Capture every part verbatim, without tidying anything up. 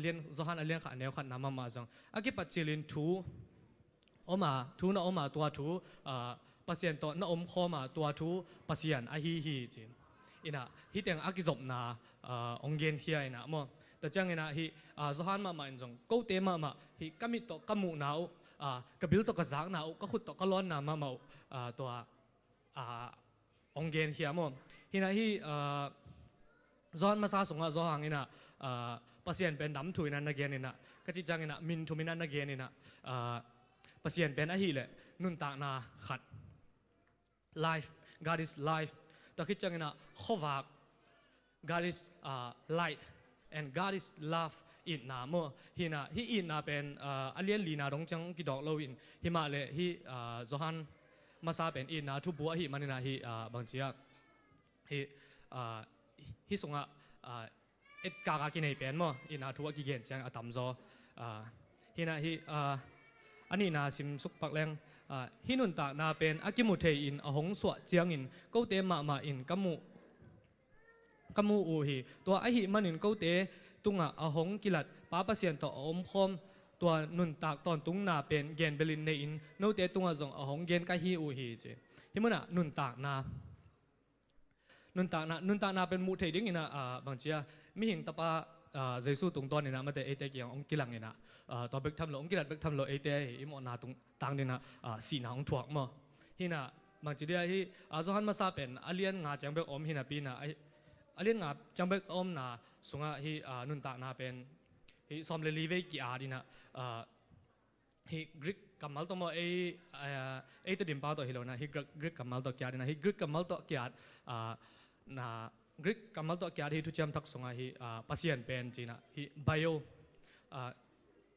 a lian, Johan a lian khat a neu khatna mahmah zong a kipat cilin thu om a, thu na om a, tua thu, ah, Pasian tawh na om khawm a, tua thu Pasian ahi hi ci. Inah hih teng a kizopna, ah, hong genkhia inah maw. Tua ciang inah hih, ah, Johan mahmah in zong kote mahmah hih ka mit tawh ka muhna uh, ah, ka bil tawh ka zakna uh, ka khut tawh ka lawnna mahmah uh, ah, tua, ah, hong genkhia maw. Hinah hih, ah, Johan masa sungah Johan inah, ah, Pasian pen dam thu inah na gen inah, ka cih ciang inah min thum inah na gen inah, ah, Pasian pen ahih leh nuntakna khat. Life, God is life. Tua khit ciang inah khuavak, God is, ah, light and God is love, itna maw. Hinah hih itna pen, ah, a lian lina dong ciang kidawk lo in, himah leh hih, ah, Johan masa pen itna thubu ahih man inah hih, ah, bangci ah hih, ah, hih sungah, ah, etkaka kinei pen maw, itna thu a kigen ciang a tamzaw. Ah, hinah hih, ah, a nihna simsuk pak leng, ah, hih nuntakna pen a kimu thei in a hong suah ciangin kote mahmah in ka muh, ka muh uh hi. Tua ahih manin kote tungah a hong kilat Pa Pasian tawh a omkhawm tua nuntak tawntungna pen genbelin nei-in note tungah zong a hong gen ka hi uh hi ci. Hih munah nuntakna, nuntakna, nuntakna pen muh thei ding inah, ah, bangci ah mihing tapa, ah, Jesu tungtawn inah mate eite kiang hong kilang inah, ah, tua bek tham lo, hong kilat bek tham lo, eite i mawhna tung tang dinah, ah, sihna hong thuak maw. Hinah bangci dia hih, ah, Johan masa pen a lian nga ciang bek om hinapi inah, a lian nga ciang bek a omna sungah hih, ah, nuntakna pen hih sawm le li vei ki-at inah, ah, hih Greek kammal tawh maw, ei, ah, ei Tedim pau tawh hi lo inah, hih Greek, Greek kammal tawh ki-at inah, hih Greek kammal tawh ki-at, ah, na, Greek kammal tawh ki-at hih thuciam thak sungah hih, ah, Pasian pen ci inah hih bio, ah,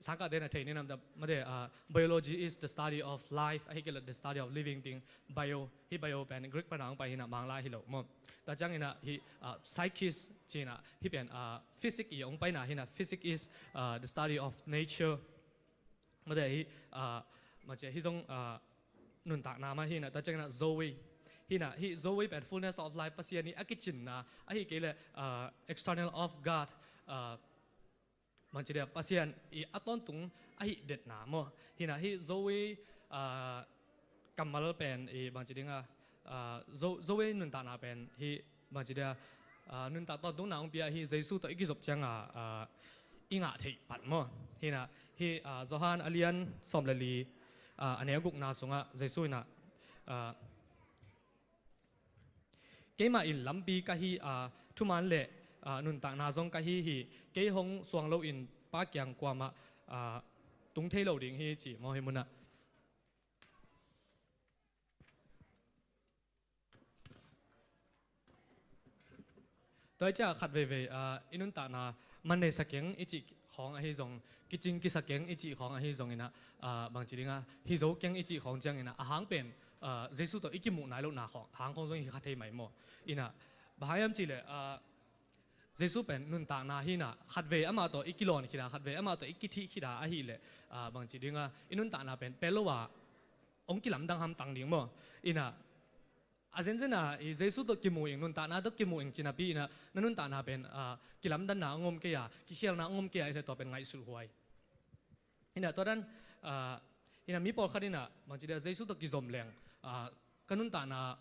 sangkahte na thei ni nam ta mate, ah, biology is the study of life, ahih kei leh the study of living thing. Bio, hih bio pen Greek pana hong pai hi inah, Manglai hi lo maw. Tua ciang inah hih, ah, psychis ci inah hih pen, ah, physics i hong paina hi inah, physics is, ah, the study of nature. Mate hih, ah, macia hih zong, ah, nuntakna mah hi inah, tua ciang inah Zoe. Hi inah hih Zoe pen fullness of life, Pasian i a kicinna, ahih kei leh, ah, external of God, ah, bangci dia Pasian i a tawntung ahih detna maw. Hi inah hih Zoe, ah, kammal pen i bangci dinga, ah, Zo-, Zoe nuntakna pen hih bangci dia, ah, nuntak tawntungna hong pia hih Jesu tawh i kizop cianga, ah, i ngah theih pat maw. Hi inah hih, ah, Johan a lian sawm le li, ah, a neu gukna sungah Jesu inah, ah, keimah in lampi ka hi a, thuman le, ah, nuntakna zong ka hi hi. Kei hong suang loin Pa kiang kuamah, ah, tung thei lo ding hi ci maw, hih munah. Tua hi ciah khat veivei, ah, i nuntakna man nei sa keng i cih khawng ahi zong, kicing kisa keng i cih khawng ahi zong inah, ah, bangci dinga hi zo keng i cih khawng ciang inah a hang pen, ah, Jesu tawh i kimuh nai lohna khawng, hang khawng zong hi kha thei mai maw. Inah bang hang hiam cih leh, ah, Jesu pen nuntakna hi inah khat vei amah tawh i kilawn khit a, khat vei amah tawh i kithih khit a ahih leh, ah, bangci dinga i nuntakna pen pel lo a hong kilamdang hamtang ding maw. Inah a zenzen a i Jesu tawh kimu ing, nuntakna tawh kimu ing ci napi inah na nuntakna pen, ah, kilamdanna hong om kei a, kikhialna hong om kei a, inah tua pen ngaihsut huai. Inah tua dan, ah, inah mi pawlkhat inah bangci dia Jesu tawh kizom leng, ah, ka nuntakna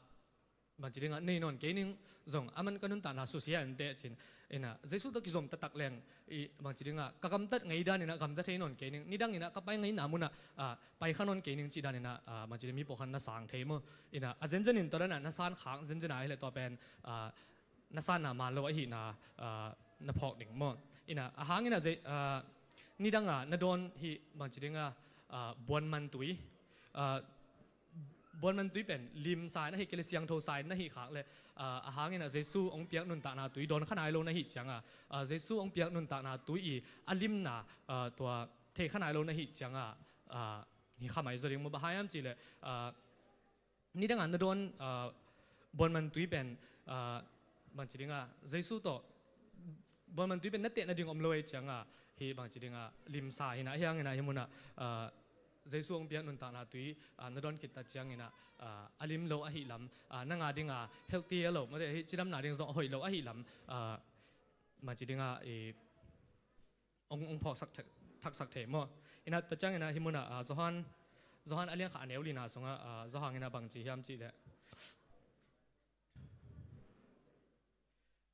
bangci dinga nei nawn kei ning, zong aman ka nuntakna susia inteh cin. Inah Jesu tawh kizom taktak leng i bangci dinga ka gamtat ngei dan inah gamta thei nawn kei ning, nidang inah ka pai ngeina munah, ah, pai kha nawn kei ning cih dan inah, ah, bangci ding mi pawlkhat na sang thei maw. Inah a zenzen in tua dan ah na san khak zenzen a hi leh tua pen, ah, na sanna man lo ahihna, ah, na phawk ding maw. Inah a hang inah Ze-, ah, nidang a na dawn hih bangci dinga, ah, buanman tui, ah, buanman tui pen lim sa in ahih kei leh siangtho sa in na hih khak leh, ah, a hang inah Jesu hong piak nuntakna tui dawn kha nai lo na hih cianga, ah, Jesu hong piak nuntakna tui i a limna, ah, tua thei kha nai lo na hih cianga, ah, hi kha mai zaw ding maw. Bang hang hiam cih leh, ah, nidang a na dawn, ah, buanman tui pen, ah, bangci dinga Jesu tawh buanman tui pen na teh nading om lo ei cianga hih bangci dinga limsa hi inah, a hiang inah hih munah, ah, Jesu hong piak nuntakna tui, ah, na dawn khit ta ciang inah, ah, a lim lo ahih lam, ah, nang a dinga healthy a lo mate hih cidamna ding zong a hoih lo ahih lam, ah, bangci dinga i ong, ong phawksak thak, thaksak thei maw. Ina tua ciang ina hih munah, ah, Johan, Johan a lian khat a neu lina sungah, ah, Johan ina bang ci hiam cih leh,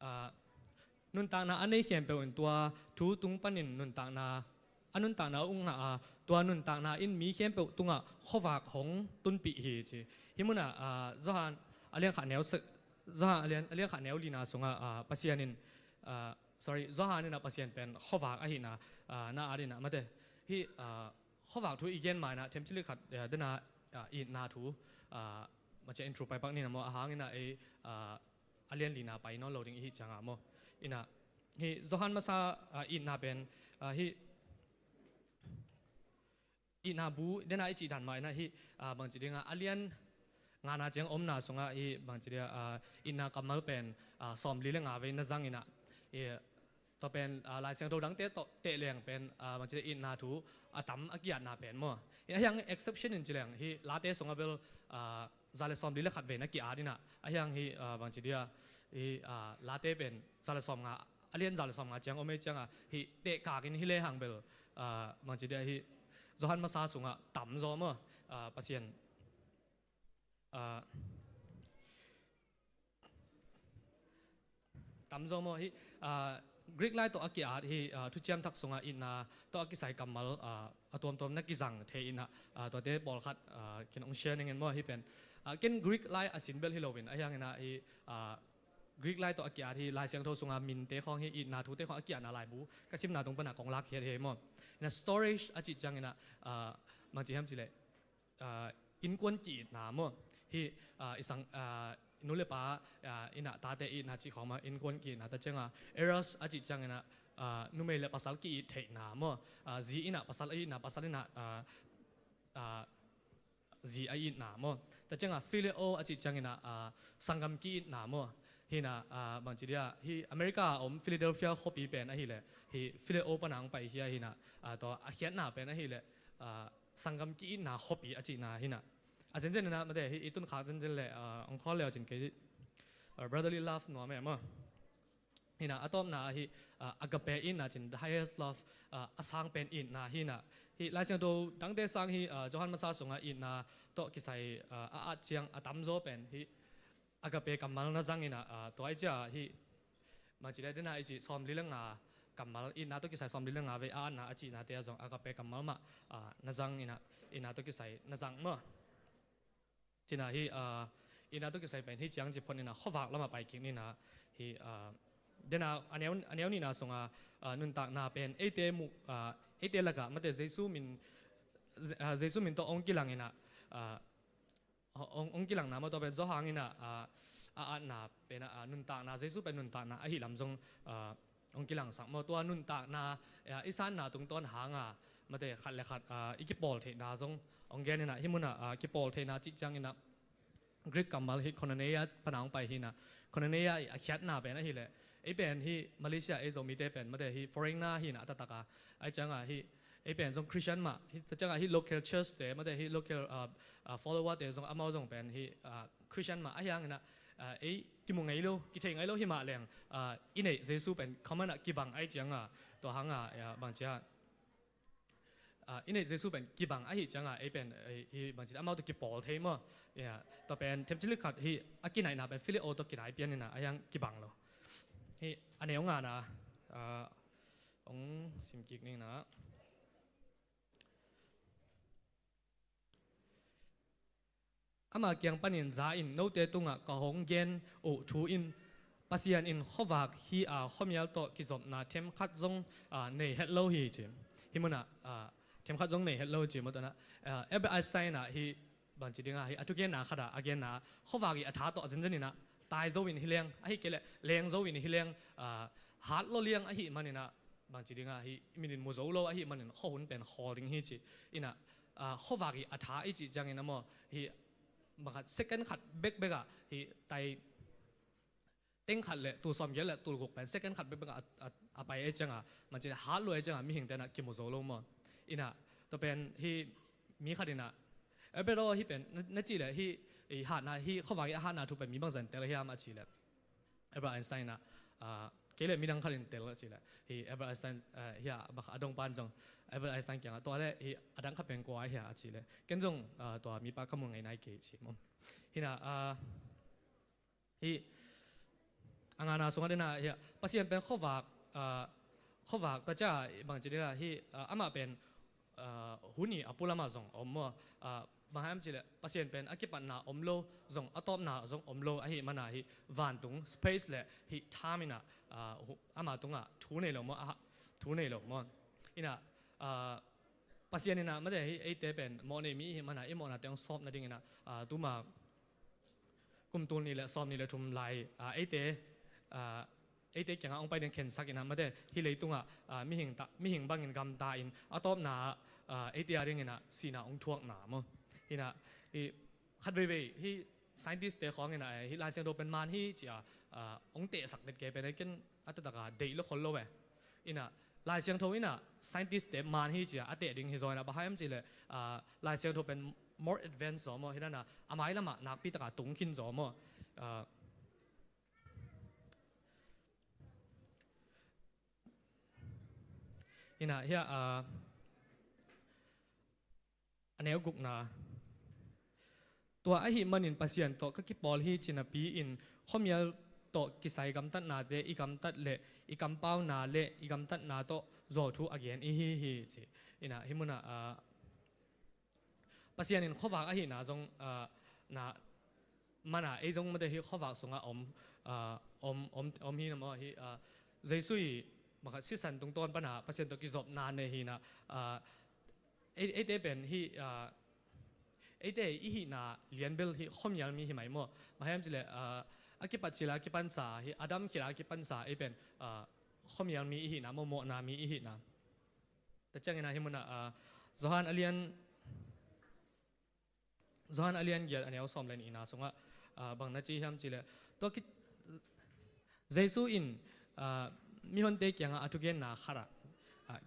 ah, nuntakna a nei khempeuh in tua thu tung panin nuntakna, a nuntakna a uk ngah a, tua nuntakna in mi khempeuh tungah khuavak hong tunpih hi ci. Hih munah, ah, Johan a lian khat neu se-, Johan a lian, a lian khat neu lina sungah, ah, Pasian in, ah, sorry, Johan inah Pasian pen khuavak ahihna, ah, na at inah mate. Hih, ah, khuavak thu i gen ma inah themcili khat, ah, dena, ah, itna thu, ah, macia in thu pai pak nina maw, a hang inah ei, ah, a lian lina pai nawn lo ding i hih cianga maw. Inah hih Johan masa, ah, itna pen, ah, hih itna bu dena i cih dan mah inah hih, ah, bangci dinga a lian ngana ciang omna sungah hih bangci dinga, ah, itna kammal pen, ah, sawmli le nga vei na zang inah, tua pen, ah, Lai Siangtho dangte tawh tehleng pen, ah, bangci dinga itna thu a tam a ki-atna pen maw. Hih a hiang exception in ci leng hih Late sungah bel, ah, za le sawmli le khat vei na ki-at inah a hiang hih, ah, bangci dinga hih, ah, Late pen za le sawmnga, a lian za le sawmnga ciang om ei cianga hih tehkakin hi lehang bel, ah, bangci dinga hih Johan masa sungah tamzaw maw, ah, Pasian, ah, tamzaw maw hih, ah, Greek lai tawh a ki-at hih, ah, thuciam thak sungah itna tawh a kisai kammal, ah, a tuamtuam na kizang thei inah, ah, tuate pawlkhat, ah, ken ong share ning in maw hih pen. Ah, ken Greek lai a sin bel hi loin a hiang inah hih, ah, Greek lai tawh a ki-at hih Lai Siangtho sunga minte khawng hih itna thute khawng a ki-atna laibu ka simna tung pana kong lak khiat hi maw. Inah storge a cih ciang inah, ah, bangci hiam cih leh, ah, innkuan ki-itna maw. Hih, ah, i sang, ah, nu le pa, ah, inah tate itna cih khawng mah innkuan ki-itna ta cianga eros a cih ciang inah, ah, numei le pasal ki-it theihna maw. Ah, zi inah pasal a itna, pasal inah, ah, ah, zi a itna maw. Ta cianga phileo a cih ciang inah, ah, sanggam ki-itna maw. Hinah, ah, bangci dinga hih America a om Philadelphia khuapi pen ahileh hih phileo pana ong pai hi a hinah, ah, tua a khiatna pen ahileh, ah, sanggam ki-itna khuapi a cihna hinah. A zenzen inah mate hih i tunkhak zenzen le, ah, ong khawl le uh cin kei, ah, brotherly love nuam e maw. Hinah a tawpna ahi, ah, agape itna cin the highest love, ah, a sang pen itna hinah. Hih Lai Siangtho dangte sang hih, ah, Johan masa sungah itna tawh kisai, ah, a at ciang a tamzaw pen hih agape kammal na zang inah, ah, tua i cia hih bangci le dena i cih sawmli le nga kammal itna tawh kisai sawmli le nga vei a atna a cihnate ah zong agape kammal mah, ah, na zang inah itna tawh kisai na zang maw. Cinah hih, ah, itna tawh kisai pen hih ciang ci phot inah khuavak lamah pai kik ninah hih, ah, dena a neu, a neu nihna sunga, ah, nuntakna pen eite mu, ah, eite lakah mate Jesu min, ah, Jesu min tawh ong kilang inah, ah, ong, ong kilangna maw tua pen Johan inah, ah, a atna penah, ah, nuntakna Jesu pen nuntakna ahi lam zong, ah, ong kilangsak maw. Tua nuntakna, ah, i sanna tungtawn hanga mate khat le khat, ah, i kipawl theihna zong ong gen inah hih munah, ah, kipawl theihna cih ciang inah Greek kammal hih koinonia pana ong pai hinah. Koinonia i a khiatna pen ahileh ei pen hih Malaysia ei Zomite pen mate hih foreigner hinah a taktak a. Ai cianga hih ei pen zong Christian mah hih ta cianga hih local church te mate hih local, ah, ah, follower te zong amau zong pen hih, ah, Christian mah a hiang inah, ah, ei kimu ngei lo, kithei ngei lo himah leng, ah, i neih Jesu pen common ah kibang ai cianga tua hanga, ah, bangcia, ah, i neih Jesu pen kibang ahi cianga ei pen, eh, hih bangci amau tawh kipawl thei maw. Tua pen themcili khat hih a kinaihna pen phileo tawh kinai pian inah a hiang kibang lo. Hih a neu ngana, ah, ong simkik ninah. Ama kiang panin za in note tungah ka hong gen uh thu in Pasian in khuavak hi a khuamial tawh kizopna themkhat zong, ah, nei het lo hi ci. Hih munah, ah, themkhat zong nei het lo hi ci maw tuanah, ah, Albert Einstein ah hih bangci dinga hih a thugenna khatah a genna khuavak i a tha tawh a zenzen inah tai zo in hi leng ahi kei leh leng zo in hi leng, ah, hat lo liang ahi man inah bangci dinga hih i minin mu zo lo ahi manin khuahun pen khawl ding hi ci. Inah, ah, khuavak i a tha i cih ciangin a maw hih bangkhat second khat bekbek ah hih tai teng khat le tul sawmgiat le tul guk pen second khat bekbek ah a, a, a pai ei cianga man ci hat lo ei cianga mihing tenah kimu zo lo maw. Inah tua pen hih mi khat inah Albert aw hih pen na, na cih leh hih i hatna hih khuavak i a hatna thu pen mi bangzah in tel hiam a cih leh Albert Einstein ah, ah, kei le midang khat in tel a cih leh, hi Albert Einstein, ah, hi a, a dong pan zong Albert Einstein kiangah, tua le hi a dang khat pen kua hi a cih leh, ken zong, ah, tua mipa ka mu ngei nai kei ci maw. Hi na, ah, hi a ngana sungah dena hi a, Pasian pen khuavak, ah, khuavak ta ca bang ci dena hi, ah, amah pen, ah, hun i a pulamah zong om maw, ah, bang hiam cih leh Pasian pen a kipatna om lo, zong a tawpna zong om lo ahih mana hi vantung space le hi time ina, ah, hu-, ama tungah thu nei lo maw, ah, thu nei lo maw. Ina, ah, Pasian ina mate hi eite pen mawh nei mi ihih mana i mawhna teng sawp nading ina, ah, tuma kum tul nih le sawm nih le thum lai, ah, eite, ah, eite kiangah hong pai ding khensak ina mate hi leitungah, ah, mihing ta, mihing bangin gamta in a tawpna ah, ah, eite a ding ina sihna hong thuakna maw. Ina, i khat veivei hi scientist te khawng ina, eh, hi Lai Siangtho pen man hi ci a, ah, hong tehsak det kei pen, eh, ken a taktak a deih lo khol lo eh. Ina, Lai Siangtho ina scientist te man hi ci a a teh ding hi zaw ina, bang hiam cih leh, ah, Lai Siangtho pen more advanced zaw maw, hi dana a mailamah nakpi taka tung khin zaw maw. Ah, ina, hi a, ah, a neu gukna. Tua ahih manin Pasian tawh ka kipawl hi ci napi-in khuamial tawh kisai gamtatnate i gamtat le i kampauna le i gamtatna tawh zawh thu a gen i hi hi ci. Ina, hi muna, ah, Pasian in khuavak ahihna zong, ah, na, mana ei zong mate hi khuavak sungah om, ah, om, om, om hi na maw hi, ah, Jesu i makhat sisan tungtawn pana Pasian tawh kizopna nei hi na, ah, ei, eite pen hi, ah, eite i hihna lianbel hi khuamial mi hi mai maw. Bang hiam cih leh, ah, a kipat cila a kipansa hi, Adam khila a kipansa ei pen, ah, khuamial mi i hihna maw, mawhna mi i hihna. Tua ciangin ah hi muna, ah, Johan a lian, Johan a lian giat a neu sawm le nihna sungah, ah, bang na ci hiam cih leh, tua ki, Jesu in, ah, mihonte kiangah a thugenna khatah, ah,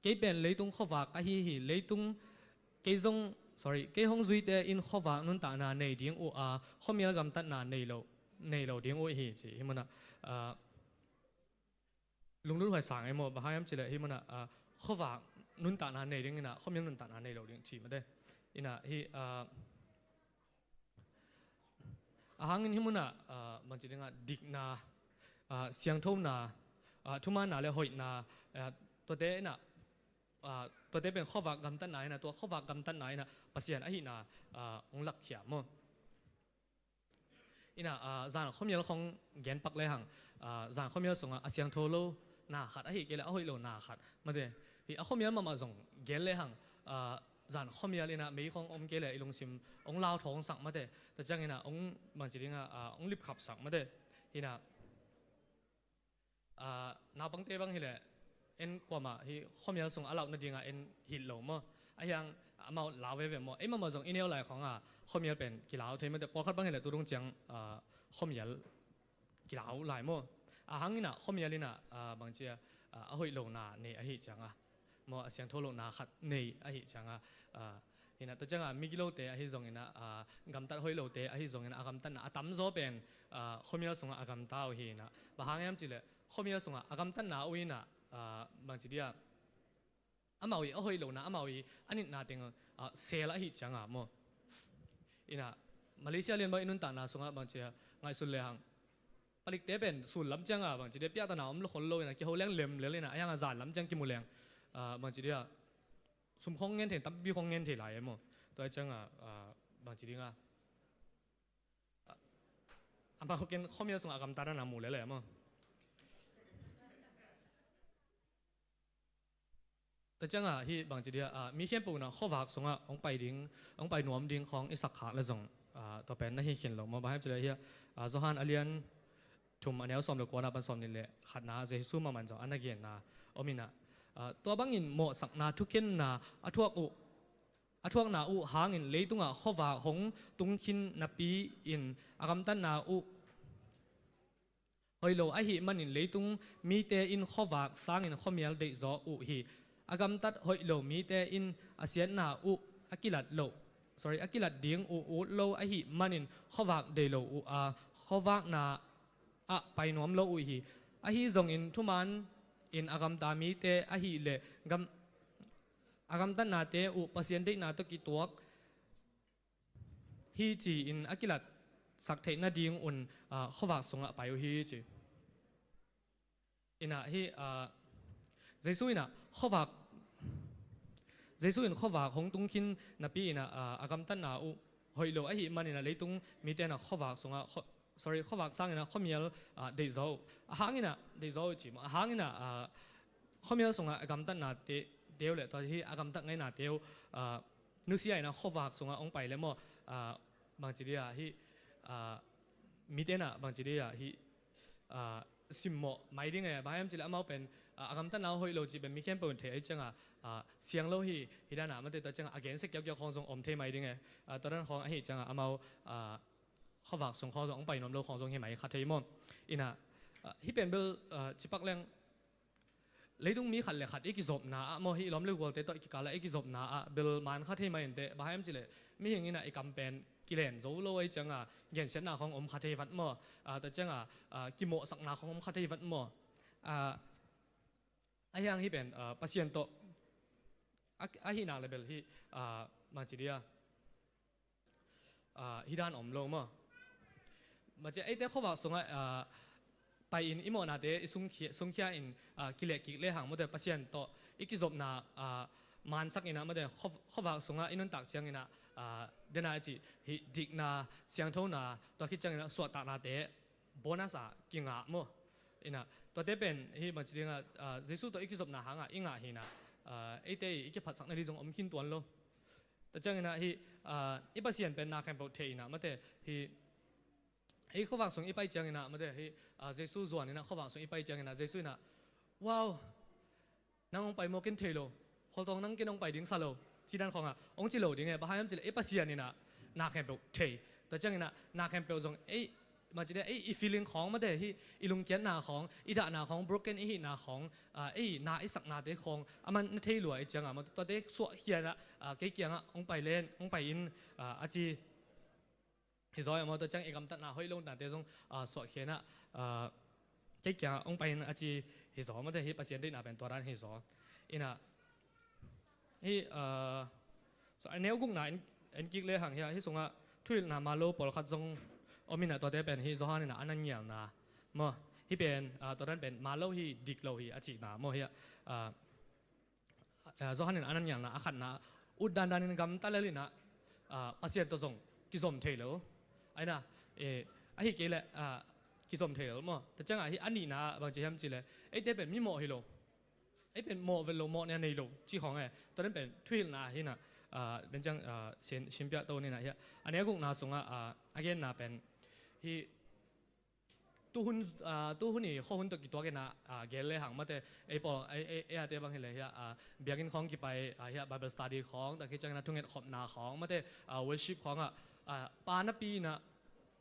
kei pen leitung khuavak ka hi hi, leitung kei zong, sorry, kei hong zuite in khuavak nuntakna nei ding uh a, khuamial gamtatna nei lo, nei lo ding uh hi ci. Hi muna, ah, lunglut huai sang ei maw, bang hiam cih leh hi muna, ah, khuavak nuntakna nei ding ina khuamial nuntakna nei lo ding ci mate. Ina hi, ah, a hangin hi muna, ah, bang ci dinga dikna, ah, siangthona, ah, thumaanna le hoihna, ah, tuate ina, ah, tuate pen khuavak gamtatna ina, tua khuavak gamtatna ina Pasian ahihna, ah, hong lakkhia maw. Ina, ah, zan khuamial khong genpak lehang, ah, zan khuamial sungah a siangtho lo na khat ahih kei leh a hoih lo na khat mate. Hi a khuamial mahmah zong gen lehang, ah, zan khuamial ina mei khong om kei leh i lungsim hong lau thawngsak mate. Tua ciang ina hong bang ci dinga, ah, hong lipkhapsak mate. Ina, ah, naupangte bang hileh en kuamah hi khuamial sung a lauh nadinga en hilh lo maw. A hiang amau lau veve maw. Ei mahmah zong i neu lai khawngah khuamial pen kilau thei mate, pawlkhat bang hileh tudung ciang, ah, khuamial kilau lai maw. A hang ina khuamial ina, ah, bang cia, ah, a hoih lo na nei ahi cianga maw, a siangtho lo na khat nei ahi cianga, ah, ina tua cianga migilote ahi zong ina, ah, gamtat hoih lote ahi zong ina a gamtatna a tamzaw pen, ah, khuamial sungah a gamta uh hi ina. Bang hang hiam cih leh khuamial sungah a gamtatna uh ina, ah, bang ci dia, amau i a hoih lo na, amau i a nitna teng, ah, sel ahi cianga maw. Ina Malaysia lian bang i nuntakna sungah bang cia ngaihsun lehang palikte pen sul lam cianga bang ci dia piahtana om lo khol lo ina kiho leng lemlel ina a hianga zan lam ciang kimu leng, ah, bang ci dia sum khong ngen thei, tampi khong ngen thei lai e maw. Tua cianga, ah, bang ci dinga, ah, amau ken khuamial sungah a gamtatna mu lel e maw. Tua cianga hi bang ci dia, ah, mi khempeuh ina khuavak sungah hong pai ding, hong pai nuam ding khawng i sak khak le zong, ah, tua pen na hi khin lo maw. Bang hiam cih leh hi, ah, Johan a lian thum a neu sawm le kuana pan sawm nih le khatna Jesu mahmah in zong a na genna om ina, ah, tua bangin mawhsakna thukhenna a thuak uh, a thuakna uh hangin leitungah khuavak hong tungkhin napi-in a gamtatna uh hoih lo ahih manin leitung mite in khuavak sangin khuamial deihzaw uh hi. A gamtat hoih lo mite in a siatna uh a kilat lo, sorry, a kilat ding uh ut lo ahih manin khuavak dei lo uh a, khuavakna ah pai nuam lo uh hi. Ahi zongin thuman in a gamta mite ahih leh gam, a gamtatnate uh Pasian deihna tawh kituak hi ci-in a kilatsak theih nadingun, ah, khuavak sungah pai uh hi ci. Inah hih, ah, Jesu inah khuavak, Jesu in khuavak hong tung khin napi inah, ah, a gamtatna uh hoih lo ahih man inah leitung mite inah khuavak sungah, khu-, sorry, khuavak sang inah khuamial, ah, deihzaw uh. A hang inah deihzaw uh ci maw. A hang inah, ah, khuamial sungah a gamtatnate, te uh le tua hih a gamtat ngeinate uh, ah, nusia inah khuavak sungah hong pai le maw, ah, bangci dia hih, ah, mite inah bangci dia hih, ah, simmawh mai ding e, bang hiam cileh amau pen, ah, a gamtatna uh hoih lo cih pen mi khempeuh in thei ahi cianga, ah, siang lo hi, hi dana mate tua cianga a gensia kiaukiau khawng zong om thei mai ding e, ah, tua dan khawng ahi cianga amau, ah, khuavak sung khawng zong hong pai nuam lo khawng zong hi mai kha thei maw. Inah, ah, hih pen bel, ah, cipak leng leitung mi khat le khat i kizopna ah maw, hih lawm le gualte tawh i kikal ah i kizopna ah bel man kha thei mai inteh, bang hiam cileh mihing inah i kam pen kilen zo lo ahi cianga gensiatna khawng om kha thei vat maw, ah, tua cianga, ah, kimawhsakna khawng om kha thei vat maw. Ah, ahi hang hih pen, ah, Pasian tawh a, ahi nak le bel hih, ah, bangci dia, ah, hih dan om lo maw. Maw ci eite khuavak sungah, ah, pai-in i mawhnate i sungkhia, sungkhia in, ah, kilehkik lehang mawte Pasian tawh i kizopna, ah, mansak inah mawte khu-, khuavak sungah i nuntak ciang inah, ah, dena i cih hih dikna, siangthona, tua khit ciang inah suahtaknate bonus ah kingah maw. Inah tuate pen hih bangci dingah, ah, Jesu tawh i kizopna hangah i ngah hi inah, ah, eite i kiphawksak nading zong om khin tuan lo. Tua ciang inah hih, ah, i Pasian pen na khempeuh thei inah mate hih, ei khuavak sung i pai ciang inah mate hih, ah, Jesu zuan inah khuavak sung i pai ciang inah Jesu inah, "Wow, nang hong pai maw, ken thei lo. Khualtawng nang ken hong pai ding sa lo," ci dan khawngah hong ci lo ding e, bang hiam cileh i Pasian inah na khempeuh thei. Tua ciang inah na khempeuh zong ei, bangci dia, ei i feeling khawng mate hih i lungkiatna khawng, i dahna khawng, broken i hihna khawng, ah, ei na i saknate khawng aman na thei lua i cianga maw, tuate suahkhia inah, ah, kei kiangah hong pai len, hong pai in, ah, a ci hi zaw e maw. Tua ciang i gamtatna hoih lonate zong, ah, suahkhia inah, ah, kei kiangah hong pai in a ci hi zaw mawte, hih Pasian deihna pen tua dan hi zaw. Inah hih, ah, so a neu gukna en, en kik lehang hia, hih sungah thuhilhna man lo pawlkhat zong om inah tuate pen hih Johan inah a na nialna maw. Hih pen, ah, tua dan pen man lo hi, dik lo hi a cihna maw hia. Ah, ah, Johan in a na nialna a khatna ut dandan in gamta lel inah, ah, Pasian tawh zong kizom thei lo. Aina, eh, ahi kei leh, ah, kizom thei lo maw. Tua ciangah hih a nihna bangci hiam cileh eite pen mimawh hi lo. Ei pen mawh vet lo, mawhna nei lo ci khawng e. Tua dan pen thuhilhna hi inah, ah, den ciang, ah, sin, sinpiah to ni inah hia. A neu gukna sungah, ah, a genna pen hih tuhun, ah, tuhun i khuahun tawh kituak inah, ah, gel lehang mate, ei pawl, ei, ei, ei ate bang hileh hia, ah, biakinn khawng kipai, ah, hia Bible study khawng, tua khit ciang inah thunget khopna khawng mate, ah, worship khawngah, ah, pa napi inah,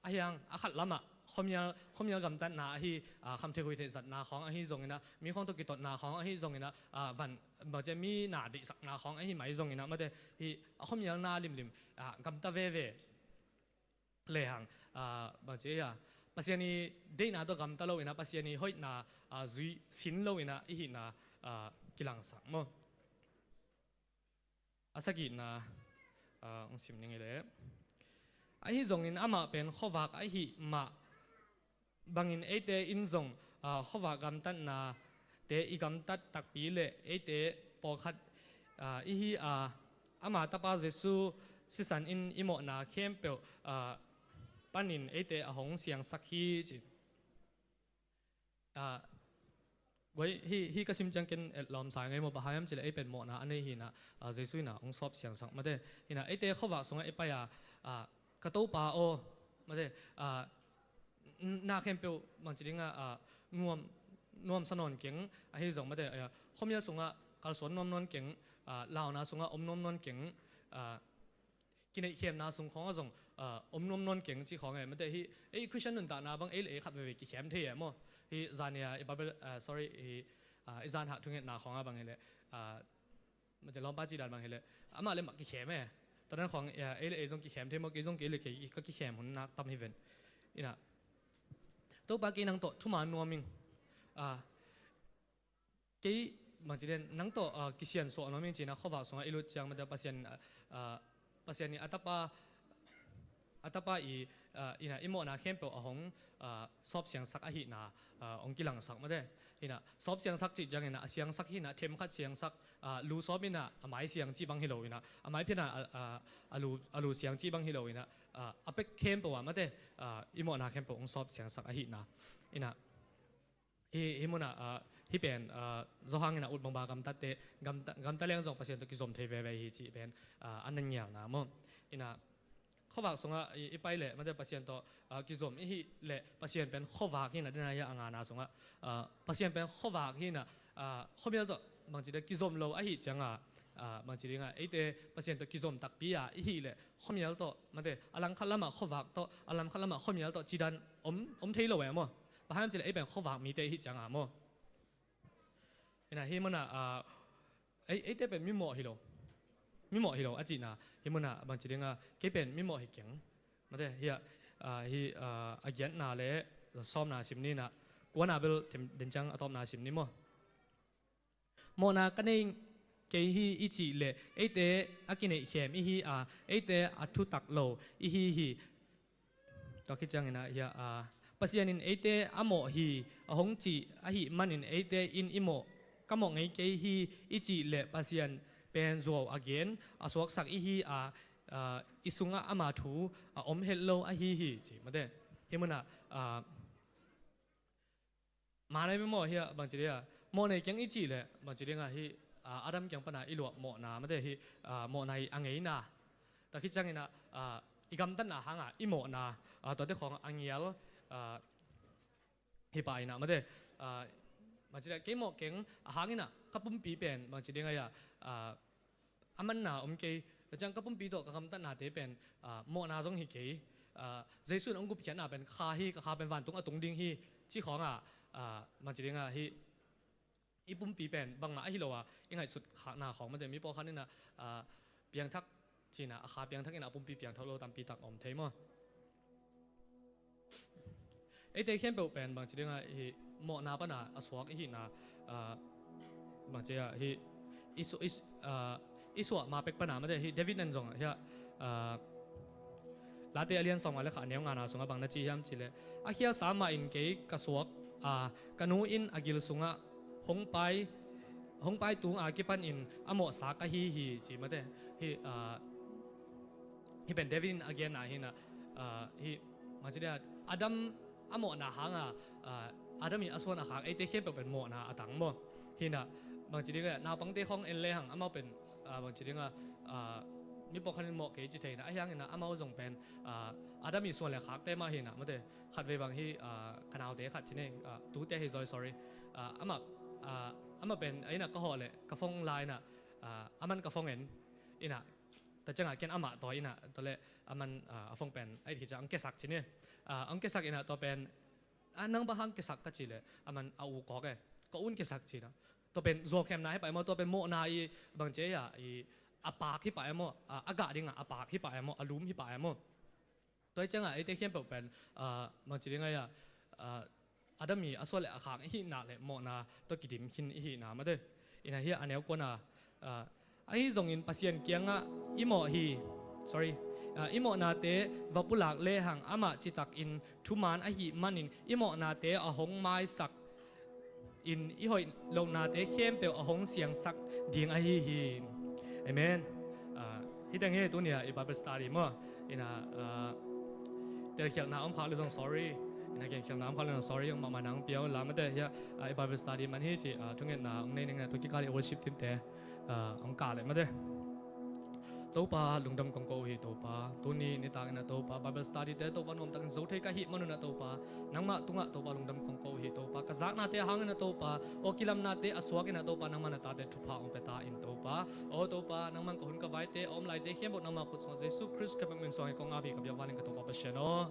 ahi hang a khat lamah khuamial, khuamial gamtatna ahi, ah, khamtheih huitheih zatna khawng ahi zong inah, mi khawng tawh kitotna khawng ahi zong inah, ah, van, bangci mi na deihsakna khawng ahi mai zong inah mate, hih a khuamialna limlim, ah, gamta veve lehang, ah, bangci, ah, Pasian i deihna tawh gamta lo inah, Pasian i hoihna, ah, zui sin lo inah i hihna, ah, kilangsak maw. A sagihna, ah, hong sim ning i leh. Ahi zongin amah pen khuavak ahih mah bangin eite in zong, ah, khuavak gamtatnate i gamtat takpi leh eite pawlkhat, ah, i hi a, ama tapa Jesu sisan in i mawhna khempeuh, ah, panin eite a hong siangsak hi ci. Ah, guai, hih, hih ka sim ciang ken etlawm sa ngei maw, bang hiam cileh ei pen mawhna a nei hi inah, ah, Jesu inah hong sawp siangsak mate. Hi inah eite khuavak sungah i pai a, ah, ka Topa aw, mate, ah, n-, na khempeuh bangci dingah, ah, nuam, nuamsa nawn keng, ahi zong mate, ah, khuamial sungah kalsuan nuam nawn keng, ah, launa sungah om nuam nawn keng, ah, kineihkhemna sung khawngah zong, ah, om nuam nawn keng ci khawng e. Mate hih, ei Christian nuntakna bang ei le ei khat veve kikhem thei e maw. Hih zania i Bible, ah, sorry, i, ah, i zanhah thungetna khawngah bang hileh, ah, mate lawmpa cih dan bang hileh amah le mah kikhem e. Tua dan khawng, ah, ei le ei zong kikhem thei maw, kei zong kei le kei ka kikhem hun nak tam hi ven. Inah Topa, kei nang tawh thuman nuam ing. Ah, kei bangci den nang tawh ah, kisiansuah nuam ing ci-in ah khuavak sungah i lut ciang mate Pasian ah, ah, Pasian in a tapa a tapa i ah, in ah i mawhna khempeuh a hong ah, sawp siangsak ahihna ah, hong kilangsak mate. In ah sawp siangsak cih ciangin ah a siangsak hi-in ah themkhat siangsak ah, lu sawp in ah a mai siang cih bang hi lo in ah a mai phian ah ah, a lu, a lu siang cih bang hi lo in ah ah, a pek khempeuh ah mate ah, i mawhna khempeuh hong sawp siangsak ahihna. In ah hih, hih munah ah, hih pen ah, Johan in ah ut bangbang gamtatte gamta, gamta leng zong Pasian tawh kizom thei veve hi cih pen ah, a na ngialna maw. In ah khuavak sungah i, i pai leh mate Pasian tawh ah, kizom i hih leh Pasian pen khuavak hi-in ah den ah hih a ngana sungah ah, Pasian pen khuavak hi-in ah ah, khuamial tawh bangci den kizom lo ahih ciangah ah, bangci dingah eite Pasian tawh kizom takpi ah i hih leh khuamial tawh mate a langkhat lamah khuavak tawh a langkhat lamah khuamial tawh cidan om, om thei lo e maw. Bang hang hiam cih leh ei pen khuavak mite i hih ciangah maw. In ah hih munah ah, ei, eite pen mimawh hi lo, mimawh hi lo a cihna. Hih munah bangci dingah kei pen mimawh hi keng mate. Hih ah, hih ah, a giatna le sawmna sim ni-in ah kuana bel den ciang a tawpna sim ni maw. Mawhna ka nei kei hi i cih leh eite a kineihkhem i hi a, eite a thutak lo i hi hi. Tua khit ciangin ah hih ah Pasian in eite a mawh hi a hong cih ahih manin eite in i mawh, ka mawh ngei kei hi i cih leh Pasian pen zuau a gen a suaksak i hi a, ah, i sungah ama thu a om het lo ahi hi ci mate. Hih munah ah, mawhna i mawh hi a bangci dingah mawh nei keng i cih leh bangci dingah hih ah, Adam kiang pana i luah mawhna mate hih ah, mawhna i a ngeina. Tua khit ciangin ah ah, i gamtatna hangah i mawhna ah, tuate khawng a ngial ah, hi pah in ah mate ah, bangci dingah kei mawh keng a hangin ah ka pumpi pen bangci dingah ah, ah, a manna om kei. Tua ciang ka pumpi tawh ka gamtatnate pen ah, mawhna zong hi kei. Ah, Jesu in hong gupkhiatna pen kha hi, ka kha pen vantung a tung ding hi cih khawngah ah, bangci dingah hih i pumpi pen bangmah ahi lo a i ngaihsut khakna khawng mate mi pawlkhat in ah, ah, piangthak ci-in ah a kha piangthak in ah a pumpi piangthak lo tampi tak om thei maw. Eite khempeuh pen bangci dingah hih mawhna pana a suak i hihna ah, bangci ah hih i su, i su, ah, i suah ma pek pana mate hih David in zong hih ah, ah, Late a lian sawmnga le khat a neu ngana sungah bang na ci hiam cih leh a khialsa mah in kei ka suak a, ka nu in a gil sungah hong pai, hong pai tung a kipan in a mawhsa ka hi hi ci mate. Hih ah, hih pen David in a genna hi-in ah, ah, hih bangci dingah Adam a mawhna hangah ah, Adam i a suan a khak eite khempeuh pen mawhna a tang maw. Hi-in ah bangci dingah naupangte khawng en lehang amau pen ah, bangci dingah ah, mi pawlkhat in mawh kei ci thei-in ah ahi hangin ah amau zong pen ah, Adam i suan le khakte mah hi-in ah mate. Khatvei bang hih ah, ka naute khat ci ni ah, tute hi zaw, sorry. Ah, amah ah, amah pen a inn ah ka hawh leh ka phone la in ah ah, aman ka phone en in ah, tua ciangah ken amah tawi in ah, tua leh aman ah, a phone pen a it khit ciang hong kiasak ci ni. Ah, hong kiasak in ah tua pen ah, nang bang hang kiasak ka cih leh aman a u kawk e, ka u in kiasak ci-in ah. Tua pen zuaukhemna hi pah e maw, tua pen mawhna i bangci ah i a paak hi pah e maw, ah, a gah dingah a paak hi pah e maw, a lum hi pah e maw. Tua hi ciangah eite khempeuh pen ah, bangci dingah ah, ah, Adam i a suan le a khak i hihna le mawhna tawh kidim khin i hihna mate. In ah hih a neu kuana ah, ahi zongin Pasian kiangah i mawh hi, sorry, ah, i mawhnate va pulak lehang amah citakin thuman ahih manin i mawhnate a hong maisak in i hoih lohnate khempeuh a hong siangsak ding ahi hi. Amen. Ah, hih teng hi tuni-a i Bible study maw. In ah, ah, telkhialhna om khak le zong sorry. In ah genkhialhna om khak le zong sorry. Hong mahmah nang piau la mate hih ah, i Bible study man hi ci ah, thungetna hong nei ning in ah tua kikal i worship team-te ah, hong kah leh mate. Topa lungdam kong ko uh hi Topa. Tuni nitak in ah Topa Bible study-te Topa nuamtakin zo thei ka hih manun ah Topa nangmah tungah Topa lungdam kong ko uh hi Topa. Ka zaknate a hangin ah Topa, aw kilamnate a suak in ah Topa nangmah na tate thupha hong pia ta in Topa. Aw Topa nangmah ka hun ka vaite a om laite khempeuh nangmah khut sungah Jesu Khrist ka min suang hi kong ap hi ka biak van in ka Topa Pasian aw.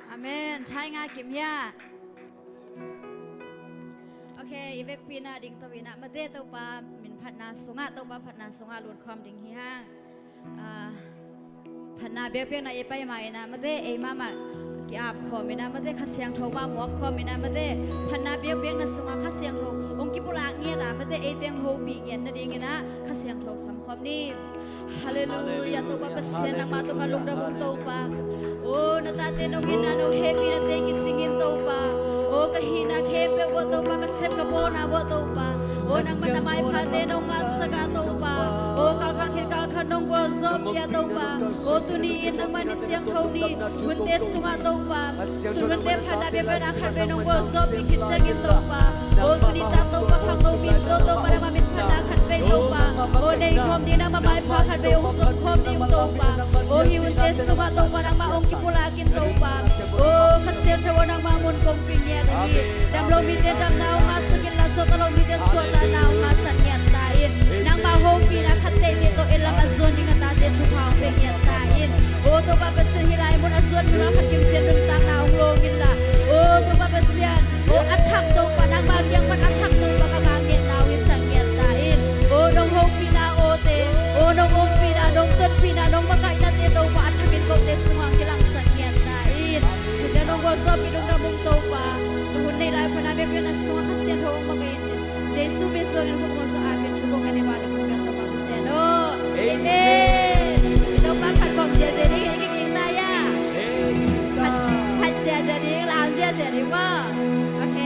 Amen. Thai nga kim hia. Ok, i vekpi-in ah ding to in ah mate Topa min phatna sungah, Topa phatna sungah lut khawm ding hi hang. Ah, Phatna biakpiakna i pai ma in ah mate, ei mahmah ki-ap khawm in ah mate, Kha Siangtho mah muak khawm in ah mate, phatna biakpiakna sungah Kha Siangtho hong kipulak ngiat ah mate, ei teng hopih ngiat nadingin ah Kha Siangtho sam khawm ni. Halleluiah. Topa Pasian, nangmah tungah lungdam ung Topa. O, na tate nong itna, nong hehpihna te kicing in Topa. O, ka hihna khempeuh uah Topa, ka sep ka bawlna uah Topa. O, nangmah na maiphate nong ngahsak a Topa. O, kalkhat khit kalkhat nong gualzawhpih a Topa. O, tuni in nangmah ni siangtho ni hunte sungah Topa, sun hunte phatna biakpiakna khatvei nong gualzawhpih khit ciangin Topa. O, tuni tak Topa, khangno mi tawh Topa, nangmah min phatna khatvei Topa. O, nei khawm ding, nangmah maipha khatvei hong zong khawm ding Topa. O, hih hunte sungah Topa, nangmah hong kipulak in Topa. O, Kha Siangtho aw, nangmah mun kongpi ngiat uh hi. Damlo mite damna hong ngahsak in la, suakta lo mite suahtakna hong ngahsak ngiat ta in. Nangmah hopihna khat teitei tawh en lam a zuan ding na tate thupha hong pia ngiat ta in. O Topa Pasian, hih lai mun a zuan mimal khat kimcian nuntakna hong lawng in la. O Topa Pasian, o a thak Topa, nangmah kiang pan a thak Topa ka ngah ngiatna uh hi sak ngiat ta in. O nong hopihna awte, o nong ompihna, nong tonpihna, nong makaihnate Topa a thakin kote sungah kilangsak ngiat ta in. Hih ciang nong gualzawhpih lungdam ung Topa. Nong hun nei lai phatna biakpiakna sungah Kha Siangtho hong makaih in cin. Jesu min suangin hong muang sung a pin thu kong ngen ih bang le kong piang Topa Pasian aw. Amen. Amen. I Topa phat khawm ziahziah ding, i kikik ta ia. Amen. Phat, phat ziahziah ding, lam ziahziah ding maw. Ok.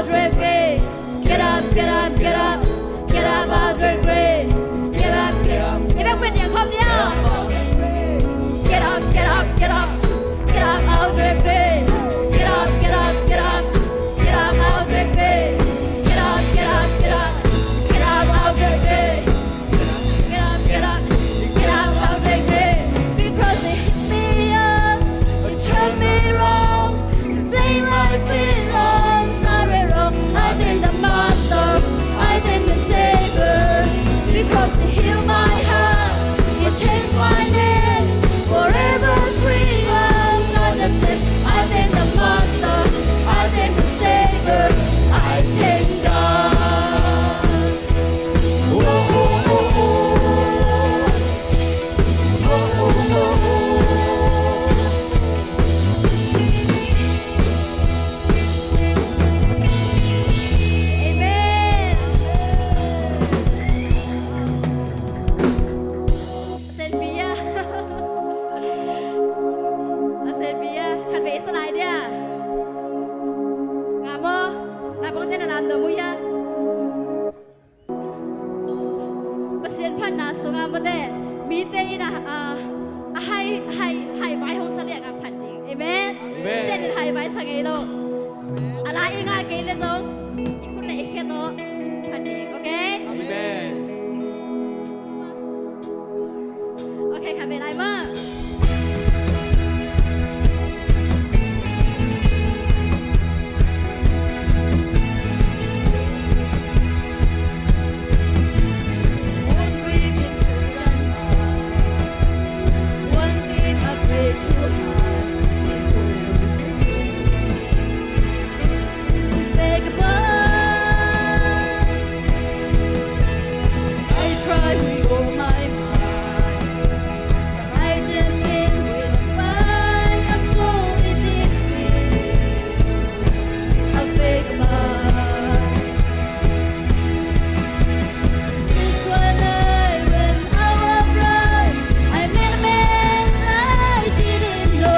Get up, get up, get up, get up out of the grave. Get up, get up. Get up, get up, get up. Get up, get up, get up. Get up out of the grave. Get up, get up, get up. Get up out of the grave. Get up, get up, get up. Get up out of the grave. Get up, get up, get up out of the grave. Because it hit me up, it turned me wrong. It played my feet on sorry wrong. I thank the Master, I thank the Savior. Because it healed my heart, it changed my name. Forever free, I'm not the same. I thank the Master, I thank the Savior. I thank God. เซนเปียร์ อาเซนเปียร์ ขันเบสไลด์เนี่ย งามบ่ ลาบองเต้นอารามเดอร์มุยะ Pasian phatna sungah mawte mite in a, a, a hai, hai, hai vai hong sa liang a phat ding. Amen. Amen. Pasian in hai vai sa ngei lo. A la i ngah kei le zong i khut le i khe tawh phat ding. Okay? Amen. Okay, khat vei lai mah. One thing I pray too hard is always unspeakable. I try with all my might. I just can't win a fight. I'm slowly drifting. I fake a lie. Just when I ran out of life, I met a man I didn't know.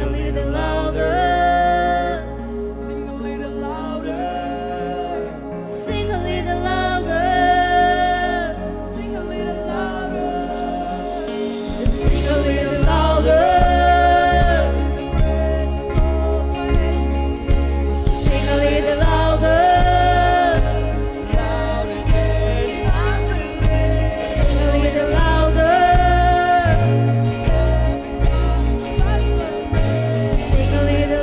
a little louder. Sing a little louder. Sing a little louder. Sing a little louder. Sing a little louder. Sing a little louder. Sing a little louder. Sing a little louder. Sing a little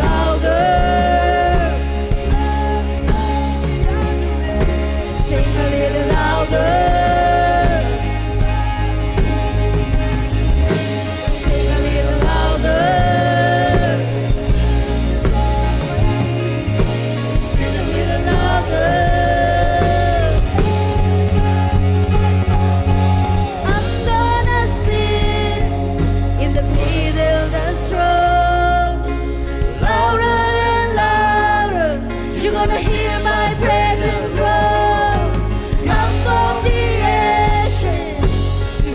louder. Sing a little louder. Sing a little louder. Sing a little louder. I'm gonna sing in the middle of the storm. Louder and louder, you're gonna hear my presence roar. Up from the ashes,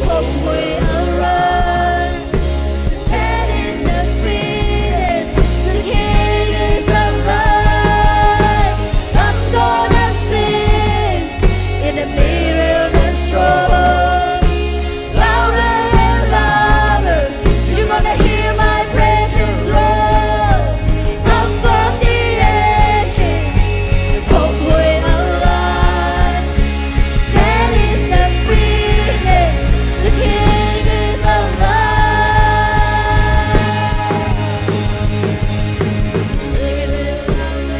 hope will arise. That is the sweetest, the King is alive. I'm gonna sing in the middle of the storm. Louder and louder, you're gonna hear my presence roar. Up from the ashes, hope will arise. That is the sweetest, the King is alive. Sing a little louder,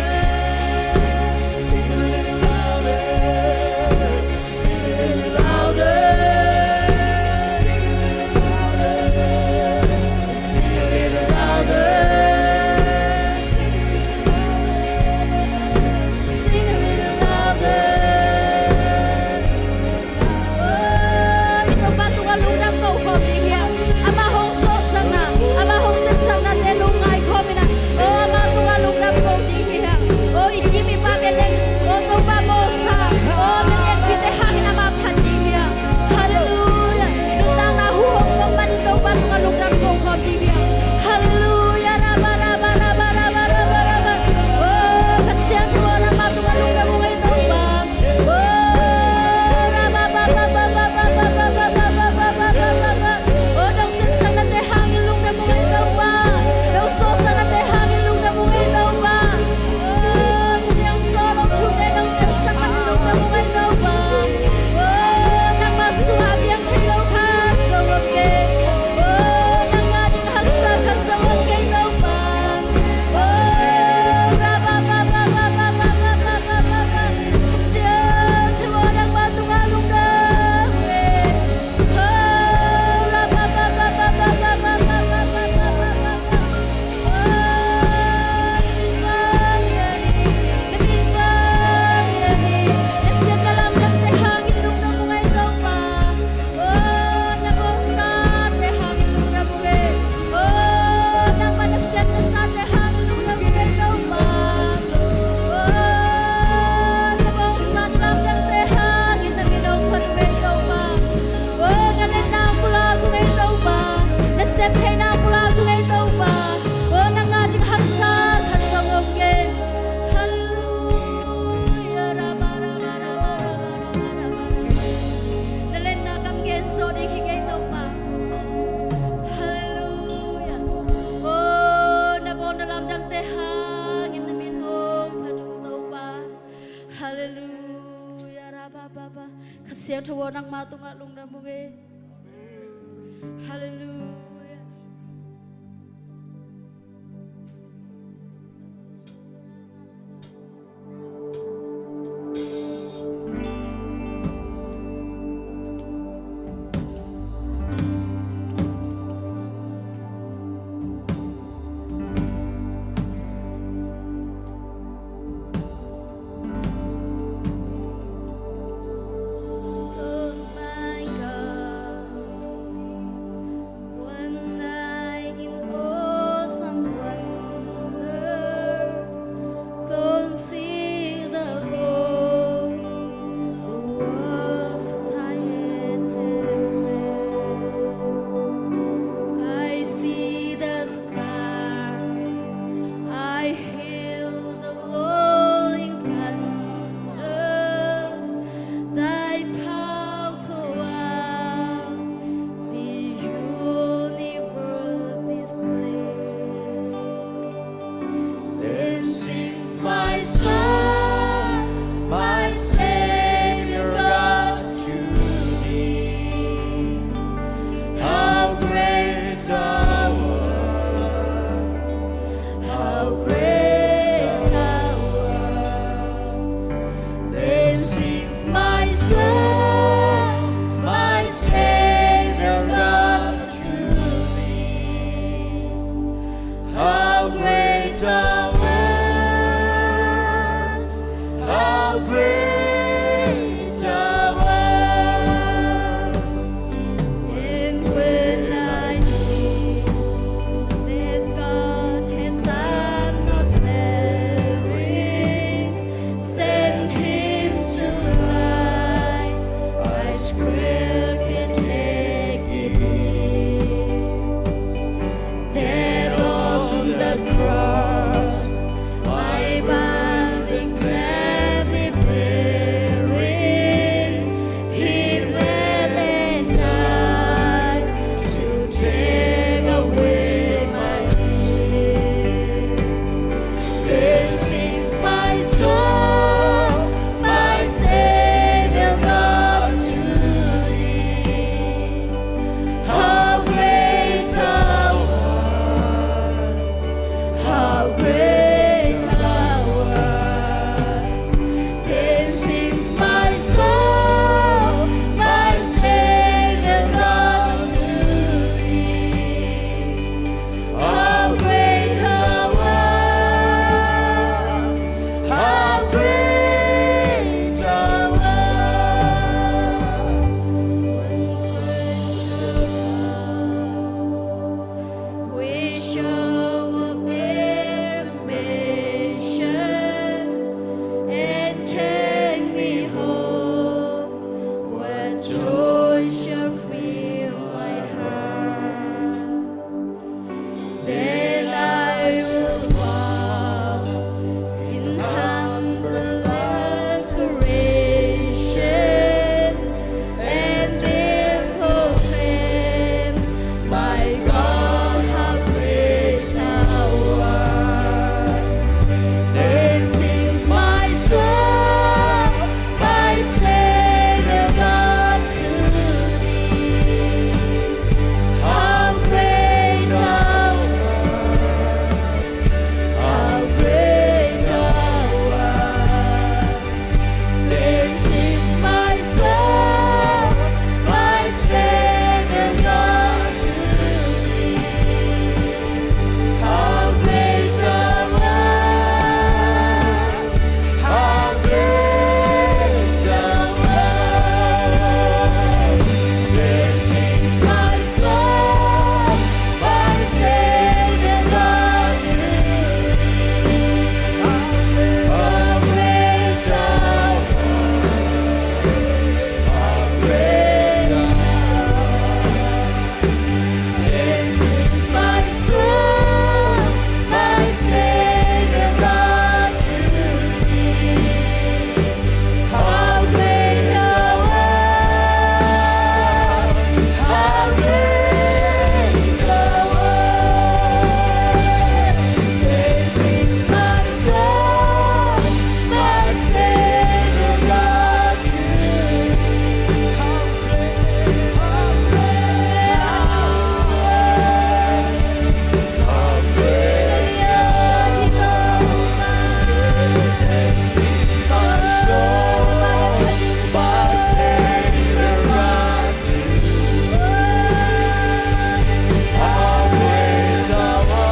sing a little louder, sing a little louder, sing a little louder, sing a little louder, sing a little louder. Topa tungah lungdam ko khawm ding hi hang. Amah hong sawlsak na, amah hong sepsak nate lungngai khawm in ah, o, amah tungah lungdam ko ding hi hang. O, i kim i pam en leng, o, Topa mawhsa, o, na lianpite hangin amah phat ding hi hang. Halleluiah. Nuntakna huh hong kong manin Topa tungah lungdam ko khawm ding hi hang. Halleluiah. Rabba, rabba, rabba. O, Kha Siangtho aw, nangmah tungah lungdam ung ei Topa. Halleluiah. Na lenna kam gen sawh ding hi kei Topa. Halleluiah. O, na bawl na lamdangte hangin na min hong phat ung Topa. Halleluiah. Rabba, ba, ba. Kha Siangtho aw, nangmah tungah lungdam ung ei. Halleluiah. Joy shall fill my heart. Then I will walk in humble adoration and then proclaim, "My God, how great thou art." Then sings my soul, "My Savior God to me, how great thou art, how great thou art." Then sings my soul, "My Savior God to me, how great thou art, how great thou art." Then sings my soul, "My Savior God to me, how great thou art, how great thou art." Then sings my soul, "My Savior God to me, how great thou art, how great thou art." Then sings my soul, "My Savior God to me, how great, how great thou art."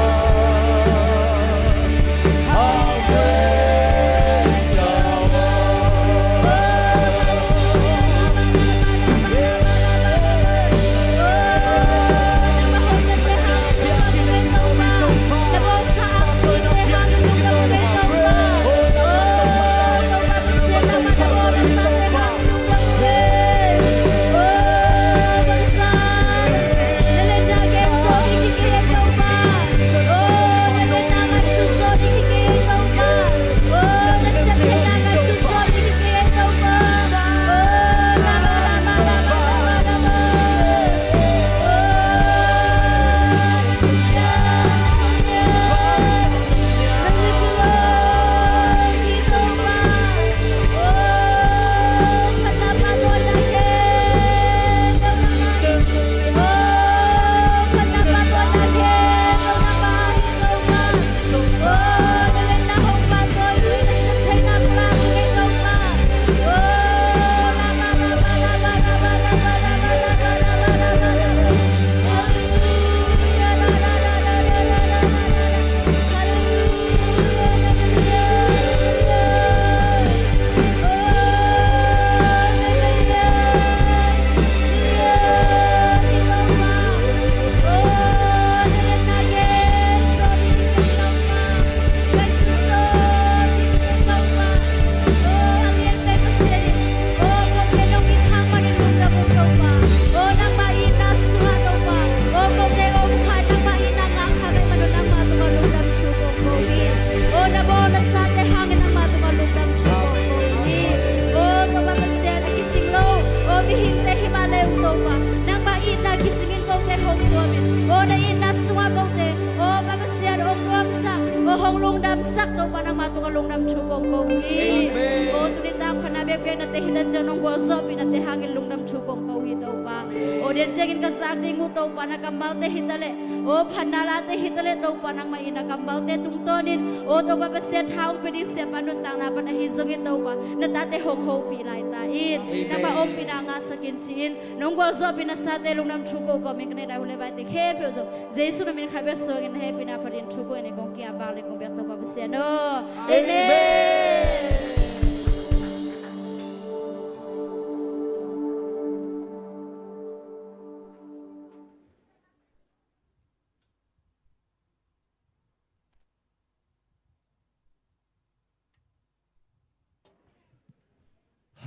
Aw, na itna sungah kote, aw, Pa Pasian, hong nuamsak, aw, hong lungdamsak, Topa, nangmah tungah lungdam thu kong ko uh hi. Amen. Aw, tuni tak phatna biakpiaknate hi ta ciang nong gualzawhpihnate hangin lungdam thu kong ko uh hi, Topa. Amen. Aw, den ciangin ka zak ding uh, Topa, na kammalte hi ta leh, aw, phatna late hi ta leh, Topa, nangmah in na kammalte tungtawnin, aw, Topa Pasian, tha hong pia ding Siapa nuntakna pan ahi zongin, Topa, na tate hong hopih lai ta in. Amen. Nangmah ompihna ngahsak in ci-in, nong gualzawhpih nasate lungdam thu ko kawmin ka neih dai uh le vaite khempeuh zong Jesu na min khat bek suangin na hehpihna phatin thu ko in kong ki-ap vak le kong biak, Topa Pasian aw. Amen. Amen.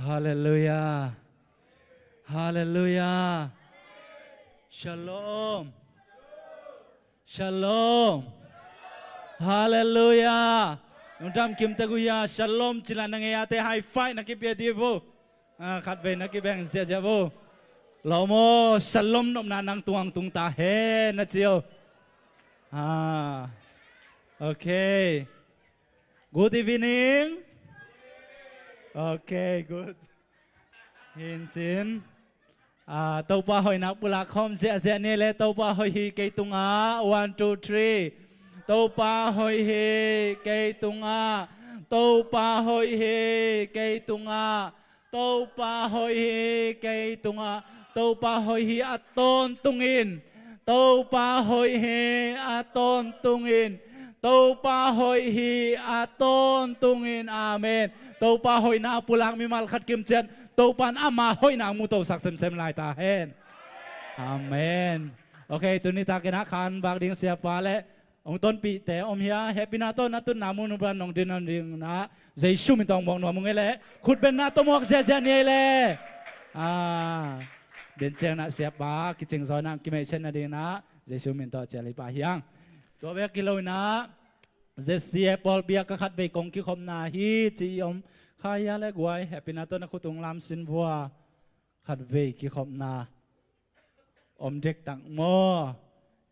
Halleluiah. Halleluiah. Shalom. Shalom. Halleluiah. Lungdam kimtek uh hia? Shalom ci-in na ngei a te high five na kipia dih uh. Ah, khatvei na kibeng ziahziah uh. Lawm aw, shalom nopna nang tungah tung ta hen na ci uh. Ah. Okay. Good evening. Okay, good. Hi in cin. Ah, Topa hoihna pulak khawm ziahziah ni le. Topa hoih hi kei tungah. One, two, three. Topa hoih hi kei tungah. Topa hoih hi kei tungah. Topa hoih hi kei tungah. Topa hoih hi a tawntungin. Topa hoih hi a tawntungin. Topa hoih hi a tawntungin. Amen. Topa hoihna a pulak mimal khat kimciat Topa in ama hoihna mu tosak semsem lai ta hen. Amen. Okay, tuni takin ah khanvak ding siapa le hong tonpihte om hia? Hehpihna tawh na tutna mun uh pan nong din ding ah Jesu min tawh muak nuam ung ei le. Khutbenna tawh muak ziahziah ni ei le. Ah, din ciang ah siapa kicing zaw in ah kimeihsiatna ding ah Jesu min tawh cial hi pah hi hang. Tua bek hi lo in ah Z C A pawlpi ah ka khatvei kong kikhopna hi ci i om kha hia le guai? Hehpihna tawh na khut tung lam sin vua. Khatvei kikhopna om dektak maw?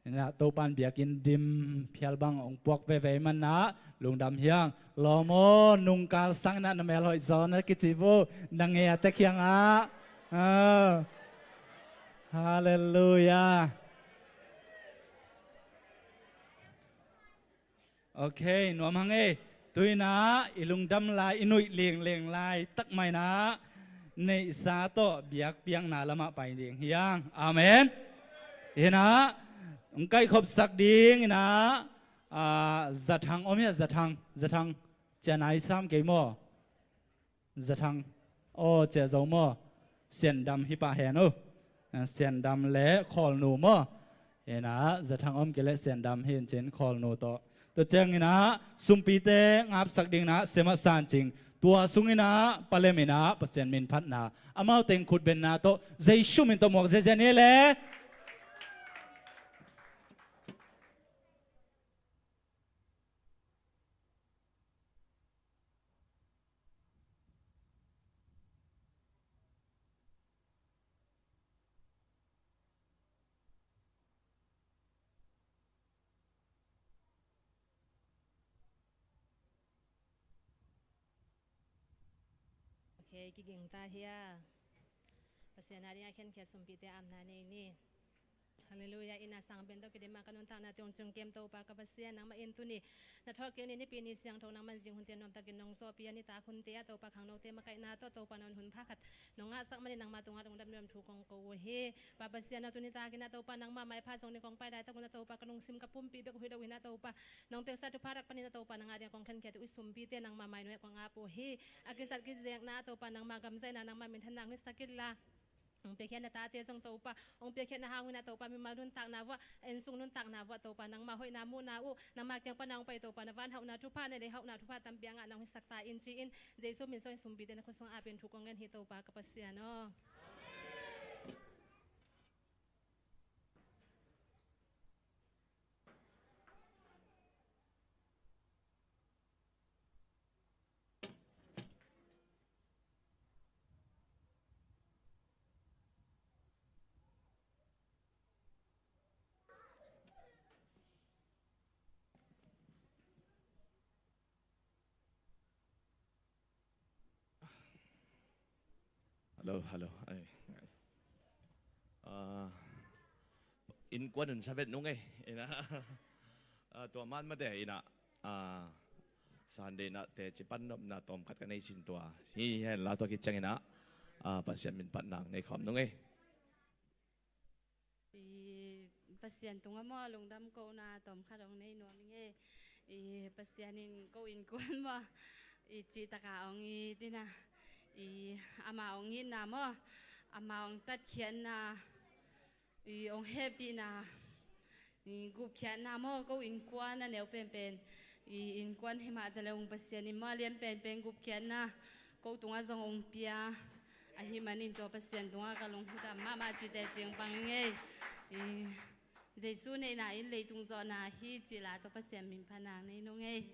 Ina Topa in biakinn dim phial bang hong puak veve ahih manin ah lungdam hi hang. Lawm aw, nungkal sangin ah na mel hoih zaw na kici uh. Na ngei a tek hi hang ah. Ah. Halleluiah. Okay, nuam hang ei. Tu-in ah i lungdam lai, i nuih lengleng laitak mah in ah neihsa tawh biakpiakna lamah pai ding hi hang. Amen. Hi in ah hong kaihkhopsak ding in ah, ah, Za Thang om hia? Za Thang, Za Thang. Cian ai sam kei maw? Za Thang. Aw, ciah zo maw? Sian Dam hi pah hen uh. Ah, Sian Dam le Khawl Nu maw? Ina Za Thang om kei leh Sian Dam hi in cin, Khawl Nu tawh. Tua ciangin ah sumpite ngapsak ding in ah Sia Mah San Cing, tua sungin ah Pa Lem in ah Pasian min phatna, amau teng khutbenna tawh Jesu min tawh muak ziahziah ni le. Okay, kiging ta hia? Pasian a ding a khenkhiat sumpite apna nei ni. Halleluiah. Ina sang pen tawh kidem a ka nuntakna tungciang kem Topa ka Pasian, nangmah in tuni na thawhkik ni, Nipi ni siangtho nangmah in zing hunte nuamtakin nong zawhpih a, nitak hunte ah Topa khangnote makaihna tawh Topa nong hun pha khat nong ngahsak manin nangmah tungah lungdam nuam thu kong ko uh hi. Pa Pasian aw, tuni takin ah Topa nangmah maipha zong ni kong pai laitak un ah Topa ka lungsim ka pumpi bek uh hi lo in ah Topa nong piaksa thupha lak panin ah Topa nang a ding a kong khenkhiat uh i sumpite nangmah mai nuai kong ap uh hi. A kizat kizekna ah Topa nangmah gamzaihna nangmah minthanna hong hisak inla hong piakkhiat na tate zong Topa hong piakkhiatna hang uh in ah Topa mimal nuntakna vuah, innsung nuntakna vuah Topa nangmah hoihna muhna uh nangmah kiang pan a hong pai Topa na van hauhna thupha, na lei hauhna thupha tampi a ngahna hong hisak ta in ci-in Jesu min suang i sumpite na khut sungah apin thu kong ngen hi Topa ka Pasian aw. Hello, hello. Ai, ai. Ah, innkuan un sa vet nung ei. Ina. Ah, tua man mate ina. Ah, Sunday na teci pan nopna tawm khat ka nei sin tua hi hen la, tua khit ciangin ah, ah, Pasian min phatna nei khawm nung ei. I Pasian tungah maw lungdam kohna tawm khat hong nei nuam ing ei. I Pasian in ko innkuan maw i cihtakah hong it in ah, i amah hong itna maw, amah hong tatkhiatna, i hong hehpihna, i gupkhiatna maw, ko innkuan a neu penpen, i innkuan hi mah ta le hong Pasian in maw a lian penpen gupkhiatna ko tungah zong hong pia. Ahih manin tua Pasian tungah ka lunghudam mahmah cih teci hong pang ing ei. I, Jesu neihna in leitung zawhna hi cih la tua Pasian min phatna nei nung ei.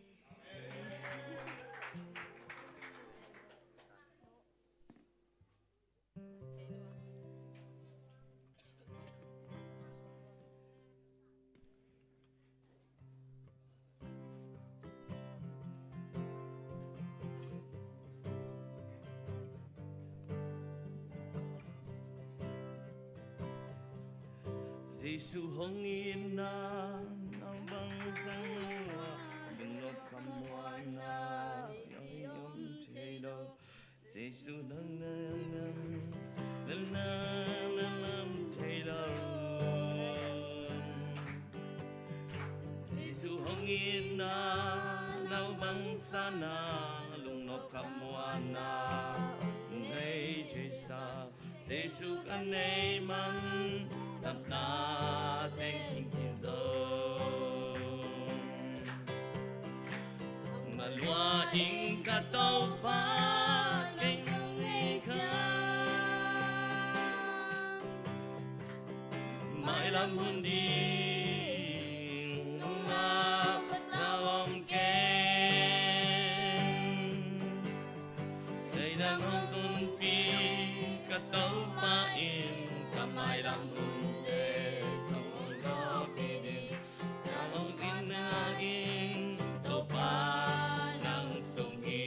Jesu hong itna, nau bangzah na, lungnop khamuanna, i om thei lo. Jesu nang na, nang na, nang na, nang thei lo. Jesu hong itna, nau bangzah na, lungnop khamuanna, nei thei sa. Jesu ka nei man, sapna teng hi ci zo. Malua ing ka Topa, kei hong nei kha. Mailam hun ding, nungak patau om keng. Leitang hong tunpih ka Topa in, ka mailam hunte zong hong zawhpih ding. Ka lungkimna in Topa nang sung hi.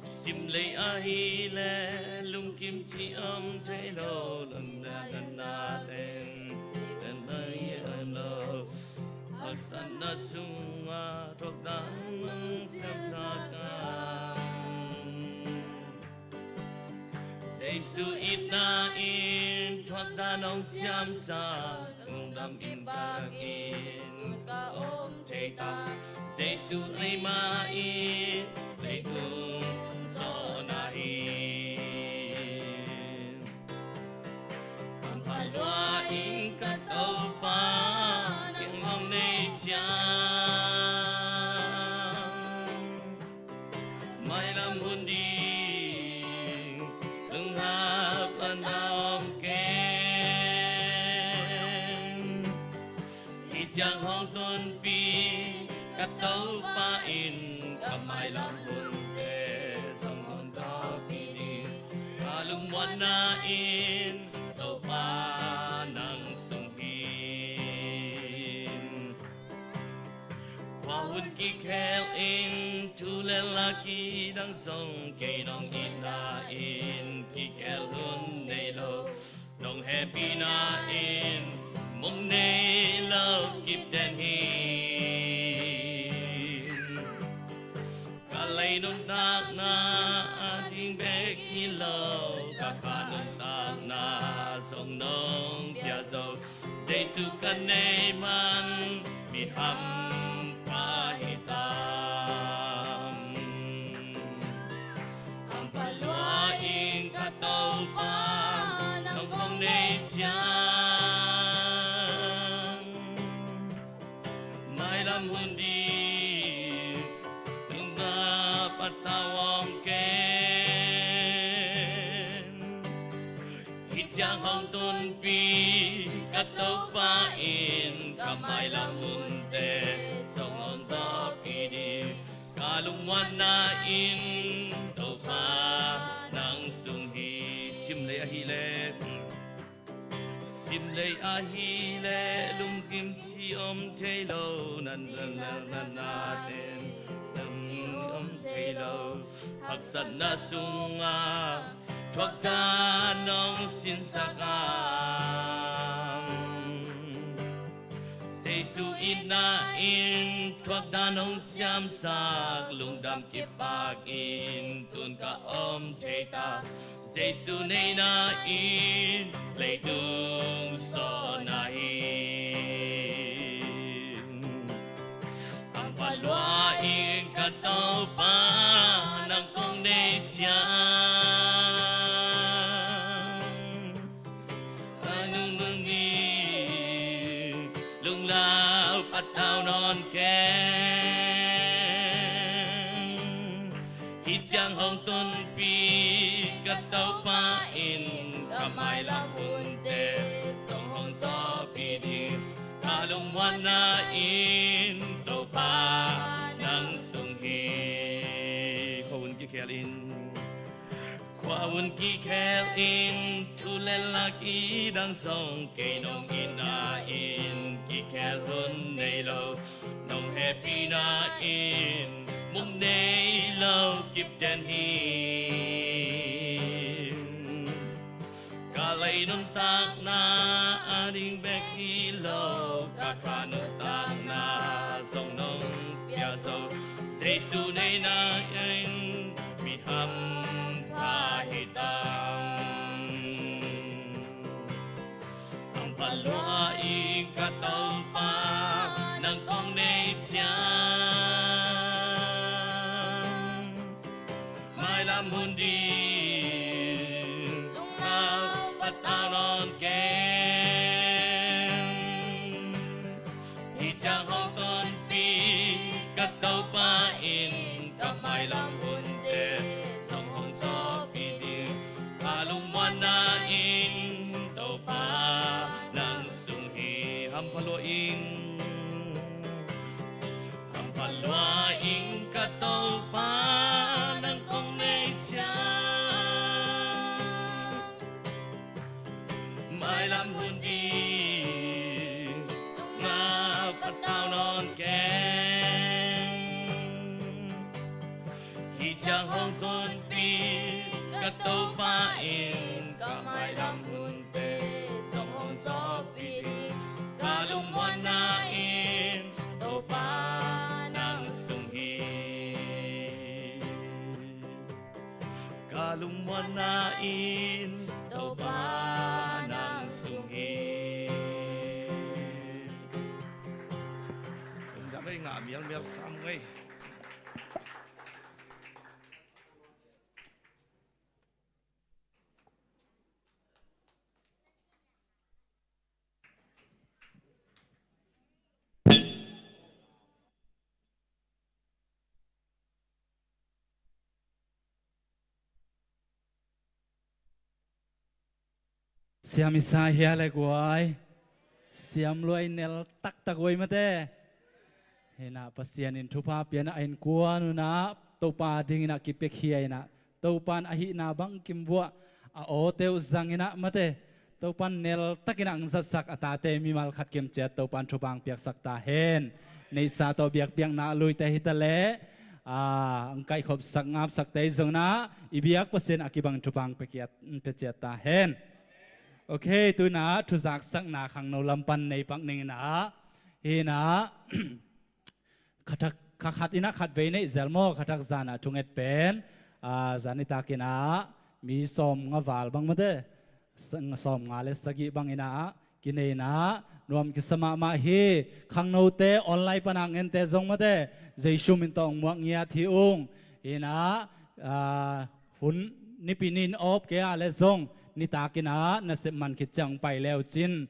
Sim lei ahih leh lungkim ci om thei lo, lungdamna teng teng thei om lo. Haksatna sungah thuak dan nong siamsak a, Jesu itna in thuak dan nong siamsak, lungdam kiptak in ka om thei ta. Jesu ei mah in leitung zawhna hi. Hampha lua ing ka Topa, kei hong nei ciang. Mailam hun ding, lungnop patau om keng. Hih ciang hong tunpih ka Topa in, ka mailam hunte zong hong zawhpih ding. Ka lungmuanna in Topa nang sung hi. Khua hun kikhel in, thu le la kidang zong, kei nong itna in kikhel hun nei lo. Nong hehpihna in mong nei lo kip den hi. Ka lei nuntakna a ding bek hi lo, ka kha nuntakna zong nong pia zo. Jesu ka nei man, mi hampha hi tam. Hampha lua ing ka Topa, nang kong nei ciang. Mailam hun ding, nungak patau om keng. Hih ciang hong tunpih ka Topa in, ka mailam hunte zong hong zawhpih ding. Ka lungmuanna in Topa nang sung hi. Sim lei ahih leh, sim lei ahih leh lungkim ci om thei lo, nan nan nan nan na ten nan om thei lo. Haksatna sungah thuak dan nong sinsak a, Jesu itna in thuak dan nong siamsak, lungdam kiptak in tun ka om thei ta. Jesu neihna in leitung zawhna hi. Hampha lua ing ka Topa, nang kong nei ciang. Ka nungnung ding, lunglau patau nawn keng. Hih ciang hong Topa in ka mailam hunte zong hong zawhpih ding. Ka lungmuanna in Topa nang sung hi. Khuahun kikhel in, khuahun kikhel in, thu le la kidang zong kei nong itna in kikhel hun nei lo. Nong hehpihna in muk nei lo kipcian hi. Ka lei nuntakna a ding bek hi lo, ka kha nuntakna zong nong pia zo. Jesu neihna in mi hampha hi tam. Hampha lua ing ka Topa, nang kong nei ciang mailam hun ding lungngau patau nawn keng. Hih ciang hong tonpih ka Topa in ka mailam hunte zong hong zawhpih ding. Ka lungmuanna in Topa nang sung hi. Hampha lua ing, hampha lua ing ka Topa, nang kong nei ciang mailam hun ding lungngau patau nawn keng. Hih ciang hong tonpih ka Topa in ka mailam hunte zong hong zawhpih ding. Ka lungmuanna in Topa nang sung hi. Ka lungmuanna in Topa nang sung hi. Kum zam ei ngah mialmial sam ngei. Siam i sa hia le guai. Siam luai nel taktak uai mate. Hinah Pasian in thupha pianah a innkuan unah Topa dinginah kipiakhia inah Topan ahihna bangkim buah a awte uh zanginah mate. Topan nel takinah ang zatsak a tate mimal khat kimciat Topan thupha ang piaksak ta hen. Neihsa tawh biakpiakna a luite hitaleh ang kaihkhopsak ngapsakte i zonginah i biak Pasian a kibang thupha ang piaciat ta hen. Ok, tunah thuzaksakna khangno lampan nei pak ninginah hinah khathak khakhat inah khatvei neih zel maw, khathak zanah thunget pen zan i takinah mi sawm nga val bang mate, sawm nga le sagih banginah kineinah nuam kisa mahmah hi. Khangnote online panah ngente zong mate Jesu min tawh ong muak ngiat hi ung. Inah hun nipi nin awp kei ah le zong nitakinah nasep man khit ciang pai leucin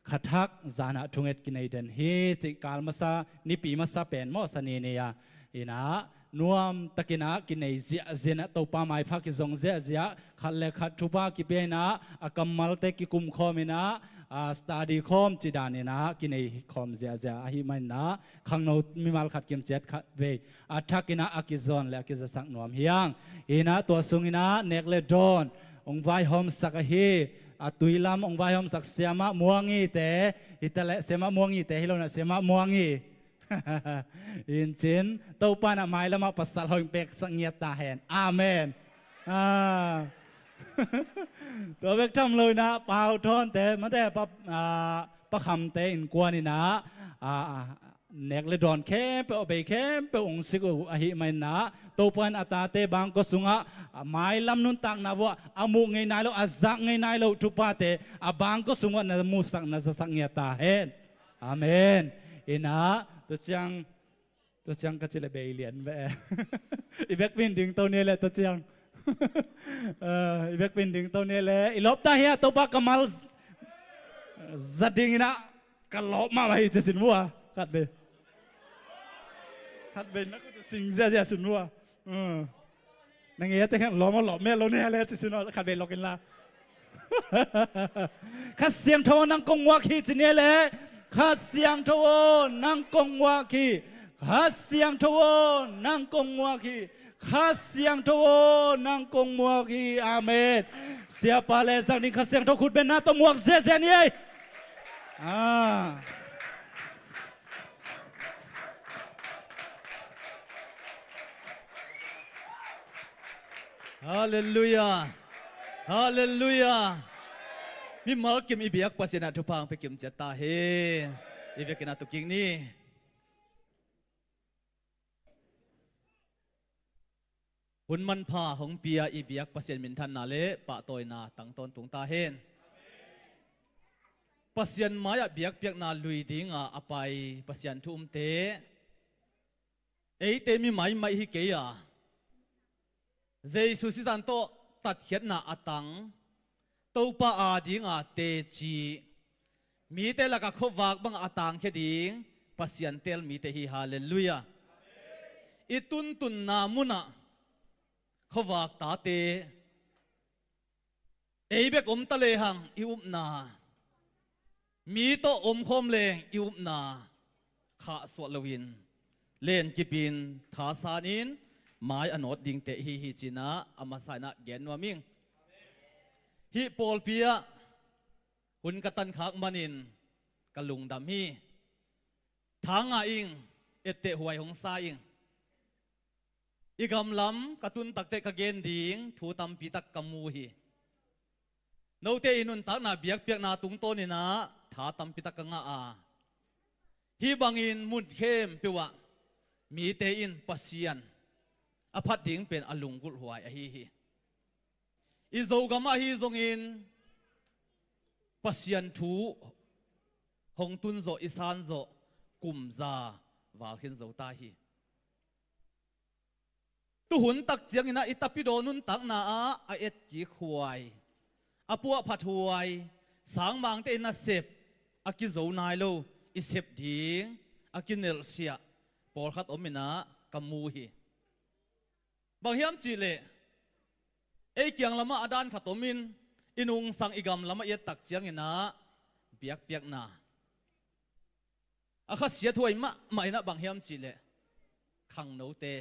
khathak zanah thunget kinei den hi. Cih kal masa nipi masa pen maw sa ni ni a inah nuam takinah kinei ziahziah inah Topa maipha kizong ziahziah khat le khat thupha kipia inah a kammalte kikum khawm inah a study khawm cidan inah kinei khawm ziahziah ahih maninah khangno mimal khat kimciat khat vei a thakinah a kizawn le a kizasak nuam hiang. Inah tua sunginah nek le dawn ong vaihawmsak ahi a tuilam ong vaihawmsak siamah muangite hitaleh siamah muangite hi lonah siamah muangi incin Topa inah mailamah pasal hoih peksak ngiat ta hen. Amen. Tua bek tham lo inah pau thawnte mate pakhamte innkuan inah nek le dawn khempeuh a bei khempeuh ong sik uh ahih maninah Topa in a tate bangkua sungah mailam nuntakna vuah a muh ngei nai lo a zak ngei nai lo thuphate a bangkua sungah na musak na zasak ngiat ta hen. Amen. Inah tua ciang tua ciang ka ci le bei lian ve. I bekpin ding to ni le tua ciang i bekpin ding to ni le i lawpta hia Topa kammal za dinginah ka lawp mahmah hi cia sin vua khat bei khat bei na ko sing ziazia sin vua. Na ngeite khang lawm aw, lawm mel lo ni a le, ci sin aw, khat vei lawk in la. Kha Siangtho aw, nang kong nguak hi, ci ni a le. Kha Siangtho aw, nang kong nguak hi. Kha Siangtho aw, nang kong nguak hi. Kha Siangtho aw, nang kong nguak hi. Amen. Siapa le zang ding Kha Siangtho khutbetna tawh muak ziahziah ni ei. Ah. Halleluiah. Halleluiah. Mimal kim i biak Pasian ah thupha hong pia kim ciat ta hen. I biakinn ah tu kik ni. Hun manpha hong pia i biak Pasian minthanna le pahtawina tang tawntung ta hen. Pasian mai-ah biakpiakna lui dinga a pai Pasian thu umte, eite mi maimai hi kei a, Jesu sisan tawh tatkhiatna a tang, Topa a dinga teci, mite lakah khuavak bangah a tangkhia ding Pasian teel mite hi. Halleluiah. I tuntunna munah khuavak tate, ei bek om ta lehang i upna, mi tawh omkhawm leng i upna khahsuah loin, lenkipin thasanin mai a nawt dingte ihi hi, ci-in ah a masa-in ah gen nuam ing. Hih pawlpi ah hun ka tankhak manin ka lungdam hi. Tha ngah ing, etteh huai hong sa ing. I gamlam ka tun takteh ka gen ding thu tampi tak ka mu hi. Note i nuntakna biakpiakna tungtawnin ah tha tampi tak ka ngah a, hih bangin mun khempeuh ah mite in Pasian a phat ding pen a lunggulh huai ahi hi. I Zogam ah ahi zongin Pasian thu hong tun zawh, i san zawh kum za val khin zo ta hi. Tuhun tak ciangin ah i tapidaw nuntakna ah a etkik huai, a puahphat huai, sangmangte in a sep, a kizo nai lo, i sep ding a kinelhsiah pawlkhat om in ah ka mu hi. Bang hiam cih leh, ei kiang lamah a dan khat om in, i nungsang i gam lamah i et tak ciangin ah biakpiakna a khasiathuai mahmah in ah bang hiam cih leh, khangnote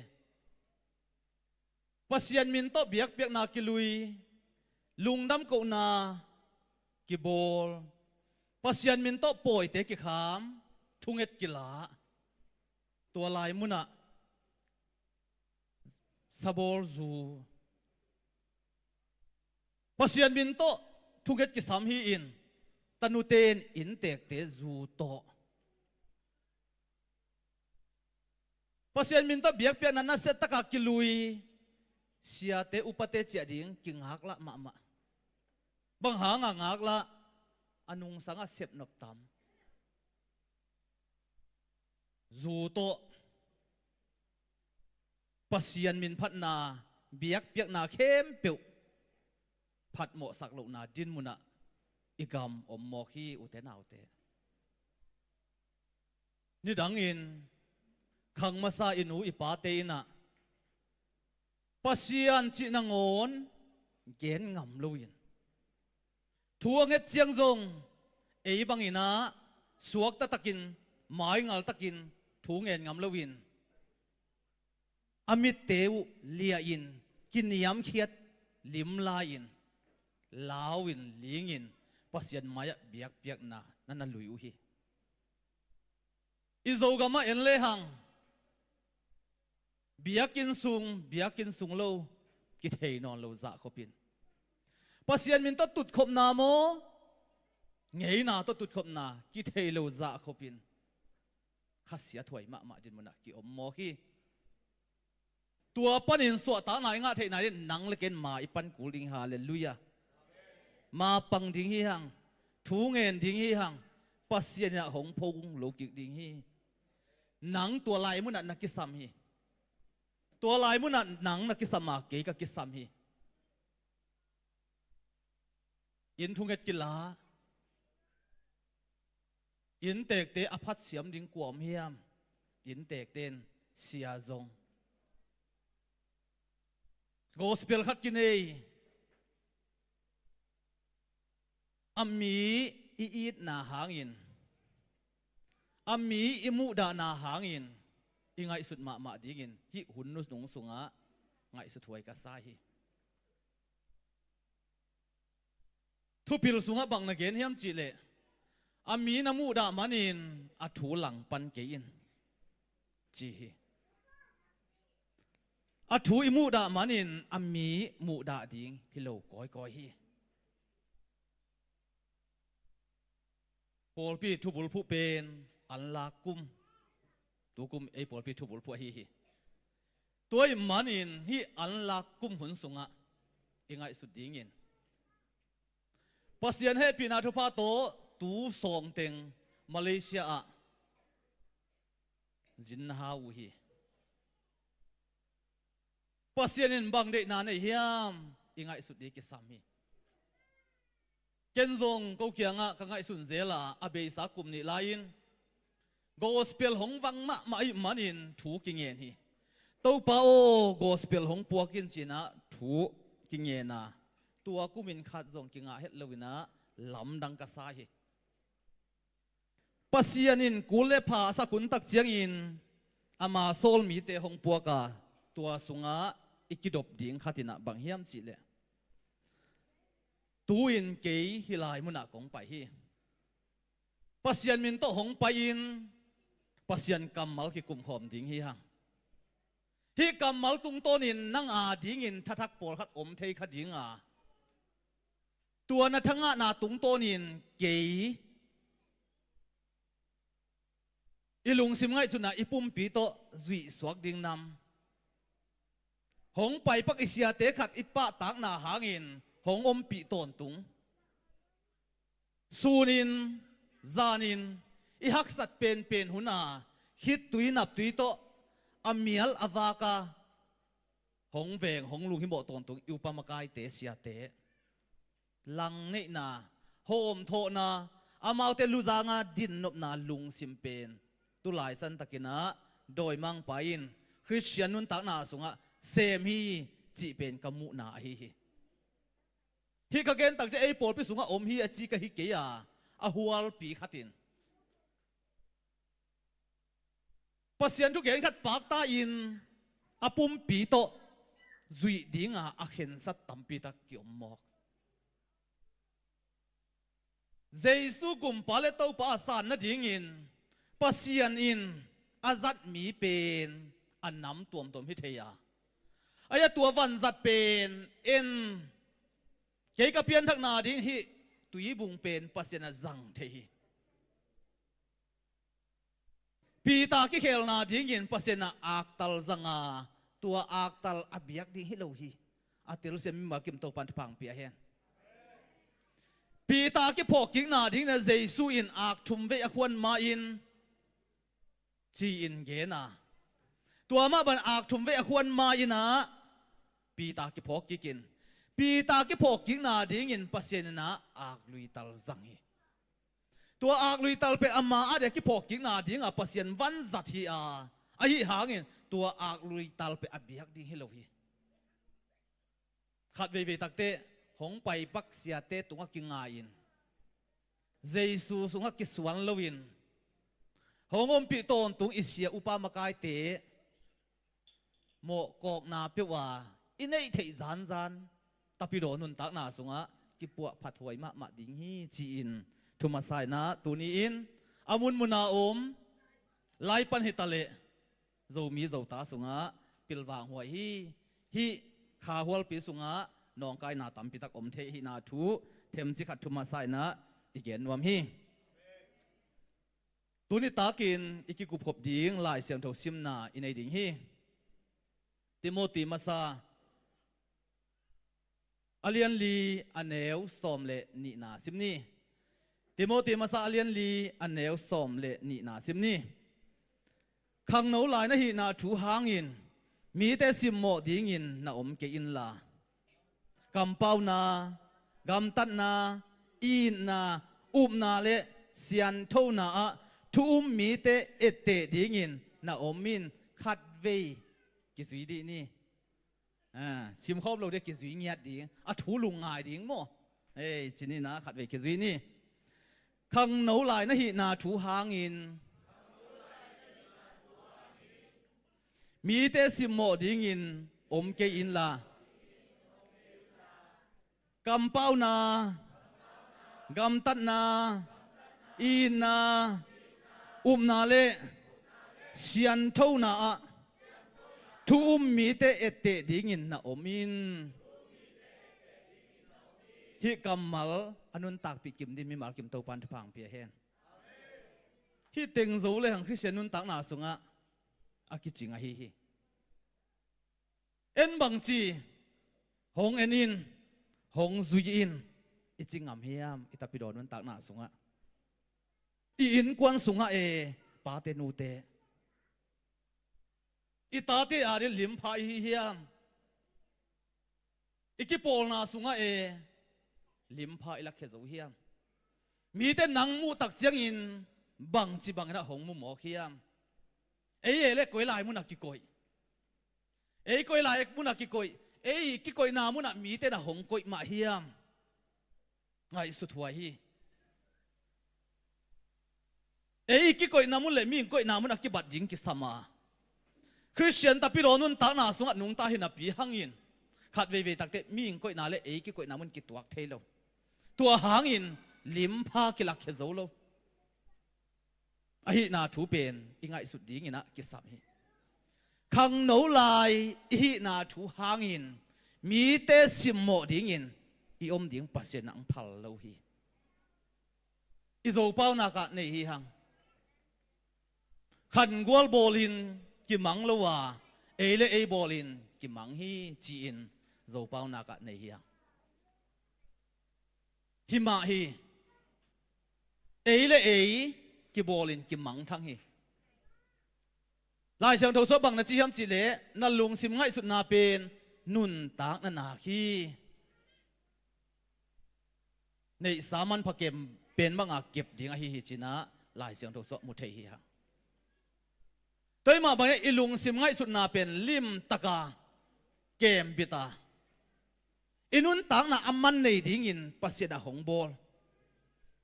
Pasian min tawh biakpiakna kilui, lungdam kohna kibawl, Pasian min tawh pawite kikham, thunget kila, tua lai munah sabawl zu, Pasian min tawh thunget kisam hi-in, tanute in innteekte zu tawh, Pasian min tawh biakpiakna nasia takah kilui, siate upate ciah ding kingaklah mahmah. Bang hanga ngaklah? A nungsangah sepnop tam. Zu tawh Pasian min phatna, biakpiakna khempeuh phatmawhsak lohna dinmunah i gam om mawk hi, ute naute. Nidangin khang masa i nu i pate in ah Pasian cih nangawn gen ngam loin, thu a nget ciang zong ei bangin ah suakta takin, maingal takin thu ngen ngam loin, a mitte uh liahin, kiniamkhiat, limlai-in, lau-in, lingin Pasian mai-ah biakpiakna na na lui uh hi. I Zogamah en lehang, biakinn sung, biakinn sung lo kithei nawn lo zahkhopin, Pasian min tawh tutkhopna maw, ngeina tawh tutkhopna kithei lo zahkhopin, khasiathuai mahmah dinmunah ki-om mawk hi. Tua panin suahtakna i ngah theihna ding, nang le ken ma i pan kul ding hi. Halleluiah. Ma pang ding hi hang, thu ngen ding hi hang, Pasian in ah hong pho lo kik ding hi. Nang tua lai munah na kisam hi. Tua lai munah nang na kisam a, kei ka kisam hi. Inn thunget kila, innteekte a phatsiam ding kua om hiam? Innteekte in sia zong, Gospel khat kinei, a mi i itna hangin, a mi i muhdahna hangin i ngaihsut mahmah dingin hih hun nunung sungah ngaihsut huai ka sa hi. Thupil sungah bang na gen hiam cihleh, a mi na muhdah manin a thu langpan kei in, ci hi. A thu i muhdah manin a mi muhdah ding hi lo kawikawi hi. Pawlpi thubulphuh pen an lak kum, tukum ei pawlpi thubulphuh ahi hi. Tua ih manin hih an lak kum hun sungah i ngaihsut dingin Pasian hehpihna thupha tawh tu sawmteng Malaysia ah zin na hau uh hi. Pasian in bang deihna nei hiam i ngaihsut ding kisam hi. Ken zong ko kiangah ka ngaihsun zel a, a beisa kum nih lai-in gospel hong vang mahmah ih manin thu kingen hi. Topa aw, gospel hong puak in cinah thu kingen a, tua kumin khat zong kingah het loinah lamdang ka sa hi. Pasian in kul le pha a sak hun tak ciangin ama sawl mite hong puak a, tua sungah i kidop ding khatinah bang hiam cihleh, tu-in kei hih lai munah kong pai hi. Pasian min tawh hong pai-in Pasian kammal kikumkhawm ding hi hang. Hih kammal tungtawnin nang a dingin thathak pawlkhat om thei kha ding a, tua na thangahna tungtawnin kei i lungsim ngaihsutna i pumpi tawh zuihsuak ding nam, hong paipak i siate khat i pahtakna hangin hong ompih tawntung. Sunin, zanin, i haksat penpen huna khittui naptui tawh a mial a vaka hong veng hong lung himawh tawntung i upa makaite siate langneihna, hawmthawhna, amaute luzanga dinnopna lungsim pen tulai santakinah dawimangpa in Khristian nuntakna sungah sem hi cih pen ka muhna ahi hi. Hih ka gen takciang ei pawlpi sungah om hi a ci ka hi kei a, a hualpi khatin Pasian thugen khat pakta-in a pumpi tawh zuih dinga a khensat tampitak ki-om mawk. Jesu Gumpa le Topa a san nadingin Pasian in a zat mi pen a nam tuamtuam hi thei a, a tua vanzat pen en, kei ka pianthakna ding hih tuibung pen Pasian a zang thei hi. Peter kikhelna dingin Pasian a aktal zanga, tua aktal a biak ding hi lo hi. A telsiam mimal kim Topan thupha pia hen. Peter kiphawkkikna dingin Jesu in ak thum vei a khuan ma-in ci-in gen a, tua mah ban ak thum vei a khuan ma-in ah Peter kiphawkkik in, Peter kiphawkkikna dingin Pasian in ah ak luital zang hi. Tua ak luital pen ama a dia kiphawkkikna dinga Pasian vanzat hi a, ahi hangin tua ak luital pen a biak ding hi lo hi. Khat veivei takte hong paipak siate tungah kinga-in Jesu sungah kisuan loin hong ompih tawntung i sia upa makaite mawhkawkna peuh a i neih theih zanzan tapidaw nuntakna sungah kipuah phathuai mahmah ding hi ci-in thumasa-in ah tuni-in a munmuna om laipan hitaleh Zomi Zota sungah pilvang huai hi. Hih kha hualpi sungah nawngkaina tampitak om thei hihna thu themci khat thumasa-in ah i gen nuam hi. Tuni takin i kikupkhop ding Lai Siangtho simna i nei ding hi. Timoti masa a lianli a neu sawm le nihna sim ni. Timoti masa a lianli a neu sawm le nihna sim ni. Khangno lai na hihna thu hangin mite simmawh dingin na om kei inla, kampauna, gamtatna, itna, upna le sianthona ah thu um mite etteh dingin na om in khatvei kizui dih ni. Ah, simkhawm lo ding, kizui ngiat ding, a thu lungngai ding maw? Ei, cih ni na khatvei kizui ni. Khangno lai na hihna thu hangin mite simmawh dingin om kei inla, kampauna, gamtatna, itna, upna le sianthona ah thu um mite etteh dingin na om in. Hih kammal a nuntakpih kim ding mimal kim Topan thupha hong pia hen. Hih teng zo le hang Khristian nuntakna sungah a kicing ahi hi. En bangci, hong en in, hong zui in, i ci ngam hiam, i tapidaw nuntakna sungah? I innkuan sungah e, pate nute, i tate ading limpha i hi hiam? I kipawlna sungah e, limpha i lakhia zo hiam? Mite nang muh tak ciangin bangci bangin ah hong mu mawk hiam? Ei e le koi lai munah kikoih? Ei koi lai munah kikoih? Ei kikoihna munah mite na hong koih mah hiam? Ngaihsut huai hi. Ei kikoihna mun le mi koihna munah kibat ding kisam a, Khristian tapidaw nuntakna sungah nungta hi napi hangin khat veivei takte mi koihna le ei kikoihna mun kituak thei lo. Tua hangin limpha kilakhia zo lo. Ahihna thu pen i ngaihsut dingin ah kisam hi. Khangno lai i hihna thu hangin mite simmawh dingin i om ding Pasian ah ang phal lo hi. I zopaunak ah nei hi hang. Khangual bawlin kimang lo a, ei le ei bawlin kimang hi ci-in zopaunak ah nei hi hang. Hi mah hi. Ei le ei kibawlin kimangthang hi. Lai Siangtho sungah bang na ci hiam cihleh, na lungsim ngaihsutna pen nuntak na nak hi. Neihsa manpha kem pen banga kep ding ahi hi ci-in ah Lai Siangtho sungah mu thei hi hang. Tua ahih mah bangin i lungsim ngaihsutna pen limtaka kembit a, i nuntakna a man nei dingin Pasian ah hong bawl.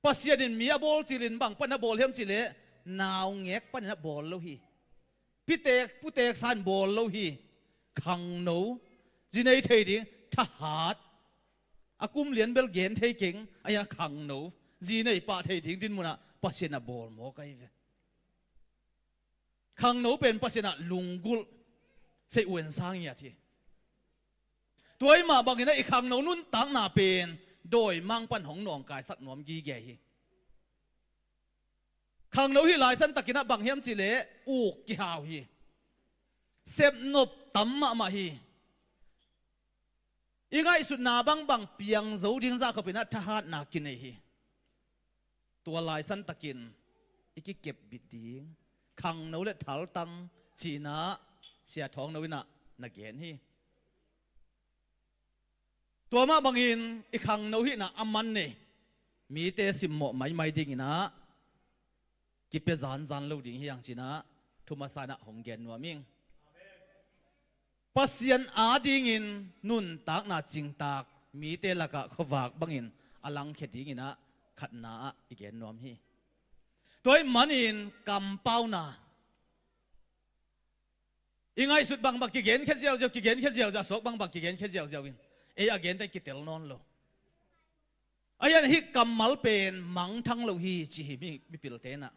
Pasian in mi a bawl cilin bang panin a bawl hiam cihleh, naungek panin a bawl lo hi. Pitek putek sa in bawl lo hi. Khangno, zi nei thei ding thahat, a kum lian bel gen thei keng, a hiang khangno, zi nei pah thei ding dinmun ah Pasian ah bawl mawk ahi ve. Khangno pen Pasian ah lunggulh, sei uensa ngiat hi. Tua ahih mah bangin ah i khangno nuntakna pen dawimangpa in hong nawngkaisak nuam gige hi. Khangno hih laisan takin ah bang hiam cihleh uk kihau hi. Sepnop tam mahmah hi. I ngaihsutna bangbang piang zo ding zah khopin ah thahatna kinei hi. Tua laisan takin i kikepbit ding khangno le thaltang ci-in ah Sia Thawng No in ah na gen hi. Tua mah bangin i khangno hihna a man nei mite simmawh maimai dingin ah kipia zanzan lo ding hi hang ci-in ah thumasa in ah hong gen nuam ing. Pasian adingin nuntakna cingtak mite lakah khuavak bangin a langkhia dingin ah khatna ah i gen nuam hi. Tua ahih manin kampauna, i ngaihsut bangbang kigenkhia ziauziau, kigenkhia ziauziau, a suak bangbang kigenkhia ziauziau in ei a gente kitel nawn lo. A hiang hih kammal pen mangthang lo hi ci hi mi, mipilte in ah.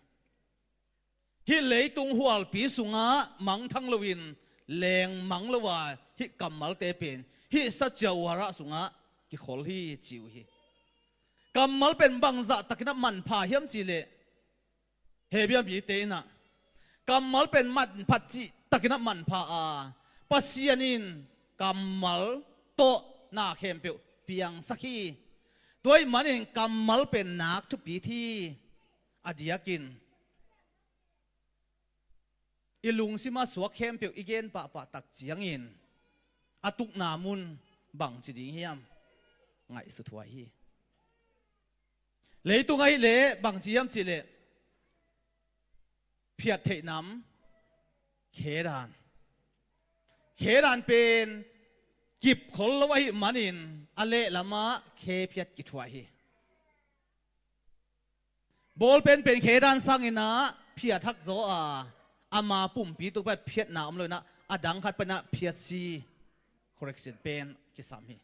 Hih leitung hualpi sungah mangthang loin lengmang lo a, hih kammalte pen hih saciau warah sungah kikhol hi ci uh hi. Kammal pen bangzah takin ah manpha hiam cihleh, Hebru mite in ah kammal pen manpha cih takin ah manpha a, Pasian in kammal tawh na khempeuh piangsak hi. Tua ahih manin kammal pen nak thupi hi. A diakin i lungsim a suak khempeuh i gen pahpah tak ciangin a tukna mun bangci ding hiam? Ngaihsut huai hi. Leitung ahih leh bangci hiam cihleh, phiat theih nam, khedan. Khedan pen kipkhol lo ahih manin a lehlamah khe phiat kithuah hi. Bawlpen pen khe dan sanginah phiat hakzaw a, ama pumpi tung pan phiatna om lo inah a dang khat panah phiatsi, correction, pen kisam hi.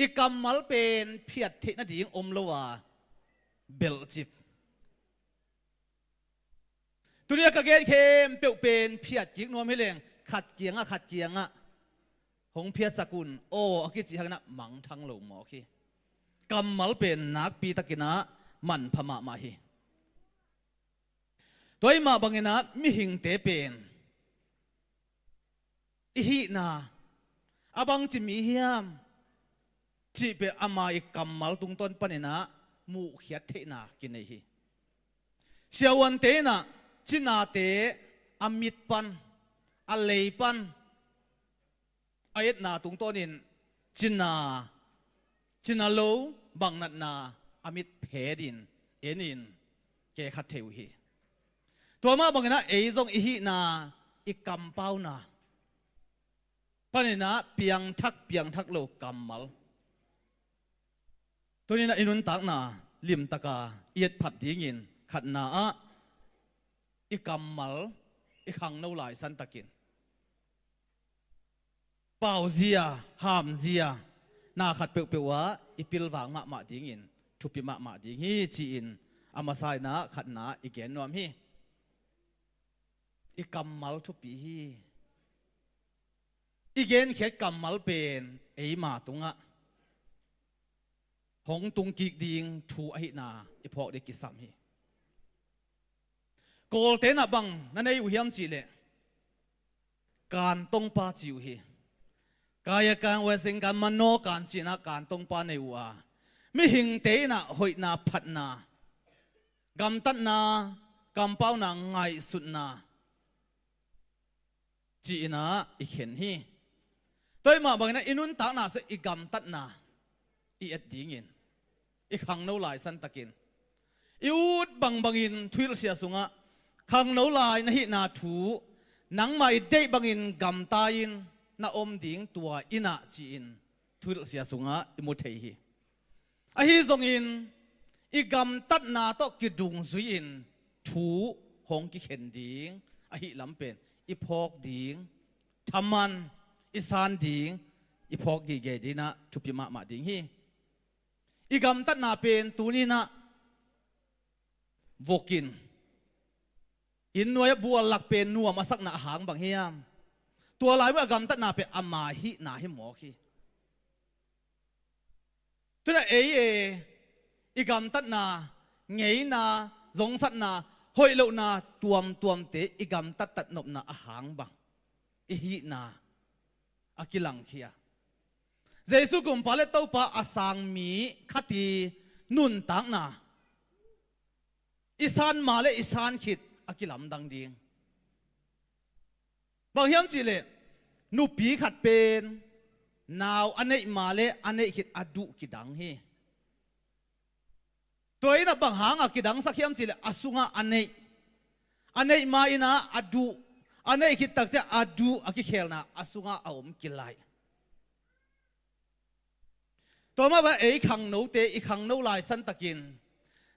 I kammal pen phiat theih nading om lo a, belhcip. Tuni a ka gen khempeuh pen phiat kik nuam hi leng khat kiangah khat kiangah hong phiatsak un aw a kici hanginah mangthang lo mawk hi. Kammal pen nakpi takinah manpha mahmah hi. Tua ahih mah banginah mihingte pen i hihna a bangci mi hiam cih pen ama i kammal tungtawn paninah muhkhiat theihna kinei hi. Siavuante inah cinate a mit pan, a lei pan a etna tungtawnin cina, cina lo bangnatna a mit phetin enin kekhat thei uh hi. Tua mah banginah ei zong i hihna, i kampauna paninah piangthak piangthak lo kammal tuninah i nuntakna limtaka i etphat dingin khatna ah i kammal i khangno laisan takin pauzia, hamzia na khat peuhpeuh ah i pilvang mahmah dingin thupi mahmah ding hi ci-in a masa inah khatna i gen nuam hi. I kammal thupi hi. I genkhiat kammal pen eima tungah hong tungkik ding thu ahihna i phawk ding kisam hi. Kawlte'n ah bang na nei uh hiam cihleh kantongpa ci uh hi. Kaya kan, wesing kan, mano kan ci-in ah kantongpa nei uh a, mihingte in ah hoihna, phatna, gamtatna, kampauna, ngaihsutna ci-in ah i khen hi. Tua ahih mah bangin ah i nuntakna sungah i gamtatna i et dingin i khangno laisan takin i ut bangbangin thuhilhsia sungah khangno lai na hihna thu, nangmah i deih bangin gamta-in na om ding tua in ah ci-in thuhilhsia sungah i mu thei hi. Ahi zongin i gamtatna tawh kidungzui-in thu hong kikhen ding ahih lam pen i phawk ding, thaman i san ding, i phawk gige ding in ah thupi mahmah ding hi. I gamtatna pen tuni in ah vok in inn nuai-ah bual lak pen nuam a sakna a hang bang hiam? Tua lai mun a gamtatna pen ama hihna hi mawk hi. Tu-in ah ei e, i gamtatna, ngeina, zongsatna, hoih lohna tuamtuamte i gamtattat nopna a hang bang i hihna a kilangkhia. Jesu Gumpa le Topa a sang mi khat i nuntakna i san ma le i san khit a kilamdang ding. Bang hiam cihleh nupi khat pen nau a neih ma le a neih khit a duh kidang hi. Tua in ah bang hang a kidangsak hiam cihleh a sungah a neih, a neih ma in ah a duh, a neih khit takciang a duh a kikhelna a sungah a om kilaih. Tua mah bang ei khangnote i khangno laisan takin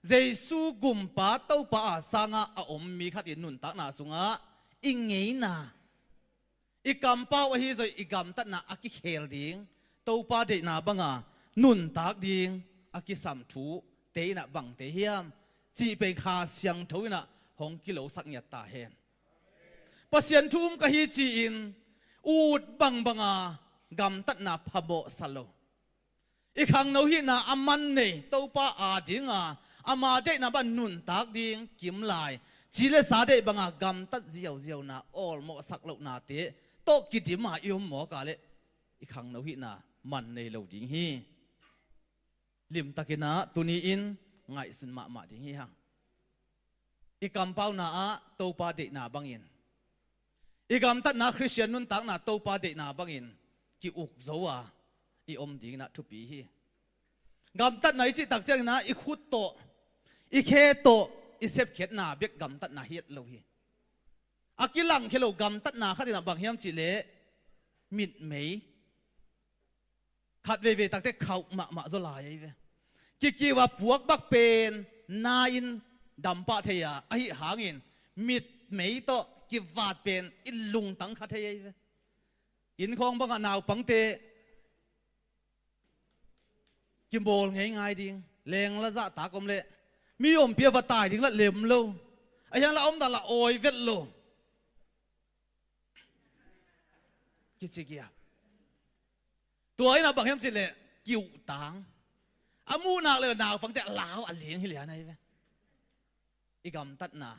Jesu Gumpa Topa a sangah a om mi khat i nuntakna sungah i ngeina, i kampau ahi zong i gamtatna a kikhel ding, Topa deihna banga nuntak ding a kisam thute in ah bangte hiam cih pen Kha Siangtho in ah hong kilosak ngiat ta hen. Pasian thu um ka hi ci-in ut bangbanga gamtatna phamawhsa lo, i khangno hihna a man nei Topa a dinga ama deihna bang nuntak ding kimlai, ci le sa deih banga gamtat ziauziauna, awlmawhsak lohnate tawh kidima i om mawk a leh i khangno hihna man nei lo ding hi. Limtakin ah tuni-in ngaihsun mahmah ding hi hang. I kampauna ah Topa deihna bangin, i gamtatna Khristian nuntakna Topa deihna bangin ki-uk zo a i om dingin ah thupi hi. Gamtatna i cih takciangin ah i khut tawh, i khe tawh i sepkhiatna bek gamtatna hi lo hi. A kilangkhia lo gamtatna khat in ah bang hiam cihleh Mitmei khat veivei takte khauh mahmah zaw lai ahi ve. Kikiu a puak bak pen na in dam pah thei a, ahi hangin mitmei tawh kivat pen i lungtang kha thei ahi ve. Inn khawng bangah naupangte kimawl ngeingai ding, lengla zahtak om leh mi ompi a va tai ding lah lem lo, a hiang lah omdan lah awi vet lo. Kici giap. Tua in a bang hiam cih leh kiuhtang. A muh nak leh naupangte a lau a ling hi lian ahi ve. I gamtatna,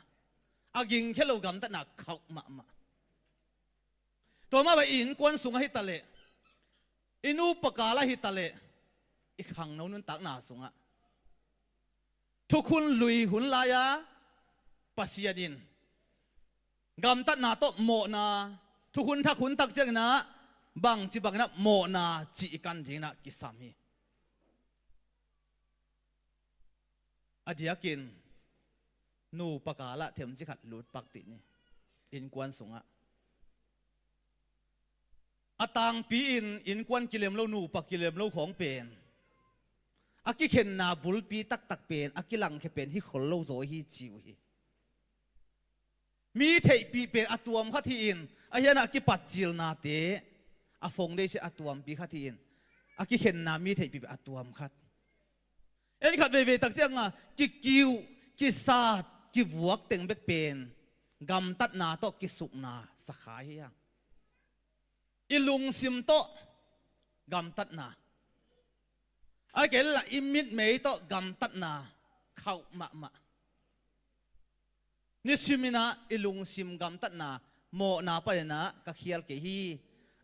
a gingkhia lo gamtatna khauh mahmah. Tua mah bang i innkuan sungah hi ta leh, i nupa kal ah hi ta leh, i khangno nuntakna sungah thukhun lui hun lai-a Pasian in gamtatna tawh mawhna, thukhun thak hun tak ciangin ah bangci bangin ah mawhna cih i kan dingin ah kisam hi. A diakin nupa kal ah themci khat lut pak dih ni, innkuan sungah. A tangpi in innkuan kilem lo, nupa kilem lo khawng pen a kikhenna bulpi taktak pen, a kilangkhia pen hi khol lo zaw hi ci uh hi. Mi theihpih pen a tuam khat hi-in, a hiang ah a kipat cilnate, a foundation a tuampi khat hi-in, a kikhenna mi theihpih pen a tuam khat. En khat veivei tak ciangah kikiuh, kisat, kivuak teng bek pen gamtatna tawh kisukna sakha hi hang. I lungsim tawh gamtatna, a kei lah i mitmei tawh gamtatna khauh mahmah. Nisimin ah i lungsim gamtatna mawhna panin ah ka khial kei hi.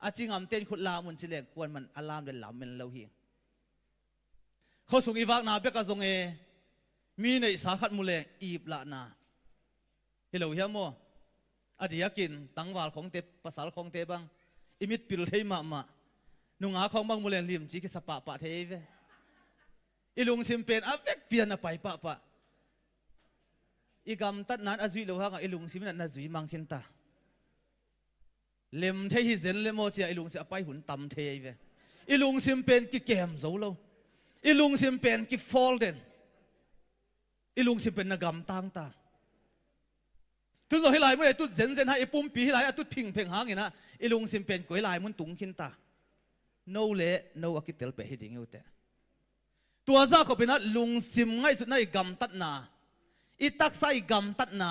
A cingamte in khut lam un ci leng kuaman a lam le lam men lo hi. Khuasung i vakna bek ah zong e, mi neihsa khat mu leng iplahna hi lo hiam maw? A diakin tangval khawngte, pasal khawngte bang i mit pil thei mahmah. Nungak khawng bang mu leng limci kisa pahpah thei ve. I lungsim pen a vekpi-in a pai pahpah. I gamtatna in a zuih loh hangah i lungsim in ah na zui mang khin ta. Lem thei hi zen le maw ci-a i lungsim a pai hun tam thei ahi ve. I lungsim pen kikem zo lo. I lungsim pen kifawl den. I lungsim pen na gamtang ta. Tun zong hih lai mun a i tut zenzen hang, i pumpi hih lai a tut phingpheng hangin ah i lungsim pen koi lai mun tung khin ta. No le no a kitel peh hi ding hi uh teh. Tua zah khopin ah lungsim ngaihsutna i gamtatna, i taksa i gamtatna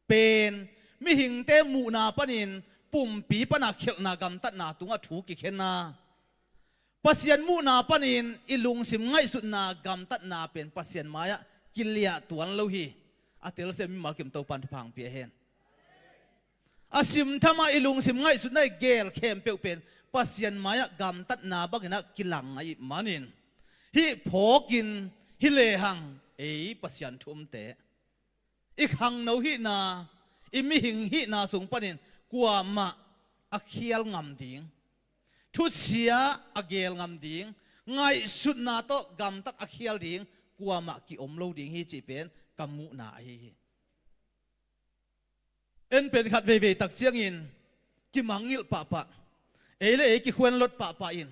pen mihingte muhna panin pumpi pana khialhna gamtatna tungah thu kikhen a, Pasian muhna panin i lungsim ngaihsutna gamtatna pen Pasian mai-ah kiliah tuan lo hi. A telsiam mimal kim Topan thupha hong pia hen. A simtham a i lungsim ngaihsutna i geel khempeuh pen Pasian mai-ah gamtatna bangin ah kilang ahih manin, hih phawkin hi lehang ei Pasian thu umte, i khangno hihna, i mihing hihna sung panin kuamah a khial ngam ding, thusia a geel ngam ding, ngaihsutna tawh gamtat a khial ding kuamah ki-om lo ding hi cih pen ka muhna ahi hi. En pen khat veivei tak ciangin kimangngilh pahpah, ei le ei kikhuanlot pahpah in,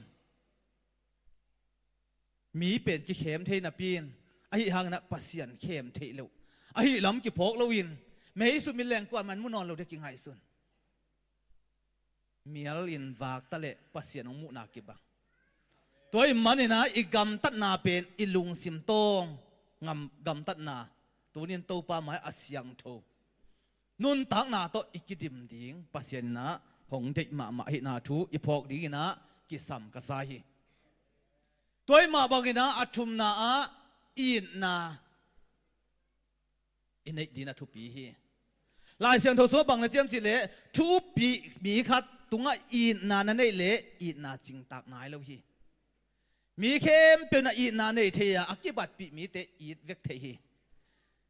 mi pen kikhem thei napi-in, ahi hangin ah Pasian khem theih loh, ahi lam kiphawk loin, mei sum in leng kuaman mu nawn lo ding kingaihsun. Mial in vak ta leh Pasian hong muhna kibang. Tua ahih manin ah i gamtatna pen i lungsim tawh ngam, gamtatna tunin Topa mai a siangtho nuntakna tawh i kidim ding Pasian in ah hong deih mahmah ahihna thu i phawk dingin ah kisam ka sa hi. Tua ahih mah bangin ah a thumna ah itna i neih ding a thupi hi. Lai Siangtho sungah bang na ci hiam cih leh, thupih mi khat tungah itna na neih leh itna cingtak nai lo hi. Mi khempeuh in ah itna nei thei a, a kibatpih mite it vek theih hi.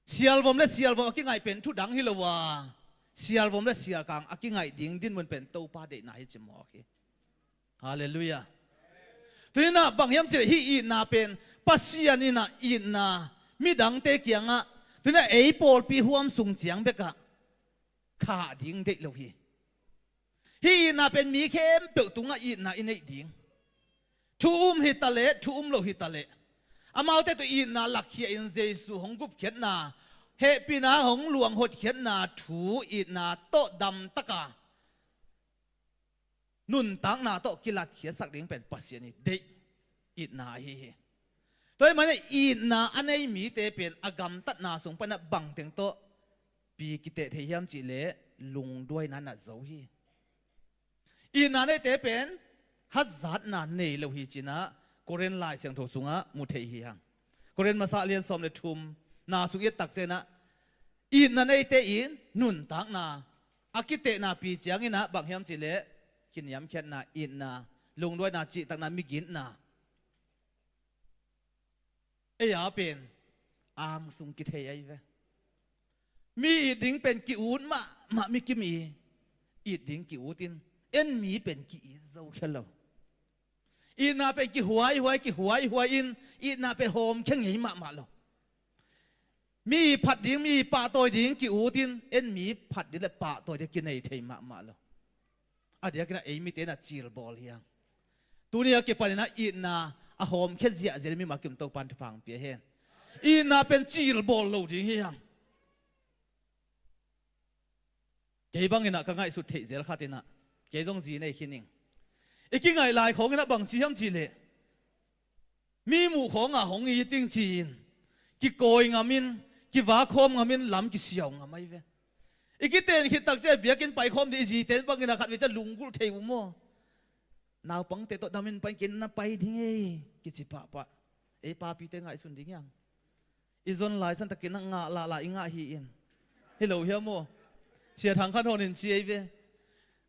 Sialvom le sialvom a kingaih pen thu dang hi lo a, sialvom le sialkang a kingaih ding dinmun pen Topa deihna hi ci mawk hi. Halleluiah. Tuni-in ah bang hiam cih leh hih itna pen Pasian in ah itna midangte kiangah, tuni-in ah ei pawlpi huam sung ciang bekah khah ding deih lo hi. Hih itna pen mi khempeuh tungah itna i neih ding. Thu um hi taleh, thu um lo hi taleh, amaute tawh itna lakkhia in Jesu hong gupkhiatna, hehpihna hong luang hotkhiatna thu itna tawh damtaka nuntakna tawh kilatkhiatsak ding pen Pasian i deih itna ahi hi. Tua ahih manin itna a nei mite pen a gamtatna sung panah bangteng tawh pi kiteh thei hiam cihleh lungduaina na zo hi. Itna neite pen hazatna nei lo hi cinah Korin Lai Siangtho sungah mu thei hi hang. Korin masa lian sawm le thumna sung i et tak cianah itna neite in nuntakna a kitehna pi cianginah bang hiam cihleh kiniamkhiatna, itna, lungduaina, cihtakna, migitna. Ei a pen angsung kithei ahi ve. Mi it ding pen ki-ut mahmah, mi kim i it ding ki-ut in, en mi pen ki-it zo khia lo. Itna pen kihuaihuai, kihuaihuai in itna pen hawmkhia ngei mahmah lo. Mi phat ding, mi pahtawi ding ki-ut in, en mi phat ding le pahtawi ding kinei thei mahmah lo. A diakinah ei mite na cilbawl hi hang. Tuni a kipaninah itna a hawmkhia ziahziah mimal kim Topan thupha pia hen. Itna pen cilbawl lo ding hi hang. Kei banginah ka ngaihsut theih zel khatinah kei zong zi nei khin ing. I kingaih lai khawnginah bang ci hiam cihleh mi muh khawngah hong it ing ci-in kikawi ngamin, kivakhawm ngamin lam kisiau ngam ahi ve. I kiten khit tak ciah biakinn paikhawm dih i ziten banginah khatvei ciah lunggulh thei uh maw? Naupangte tawh damin pain kin na pai ding ei kici pahpah. Ei papite ngaihsun ding hiang. I zon lai santakin a ngah lahlah i ngah hi in. Hi lo hiam maw? Sia Thang Khan Hon in ci ei ve.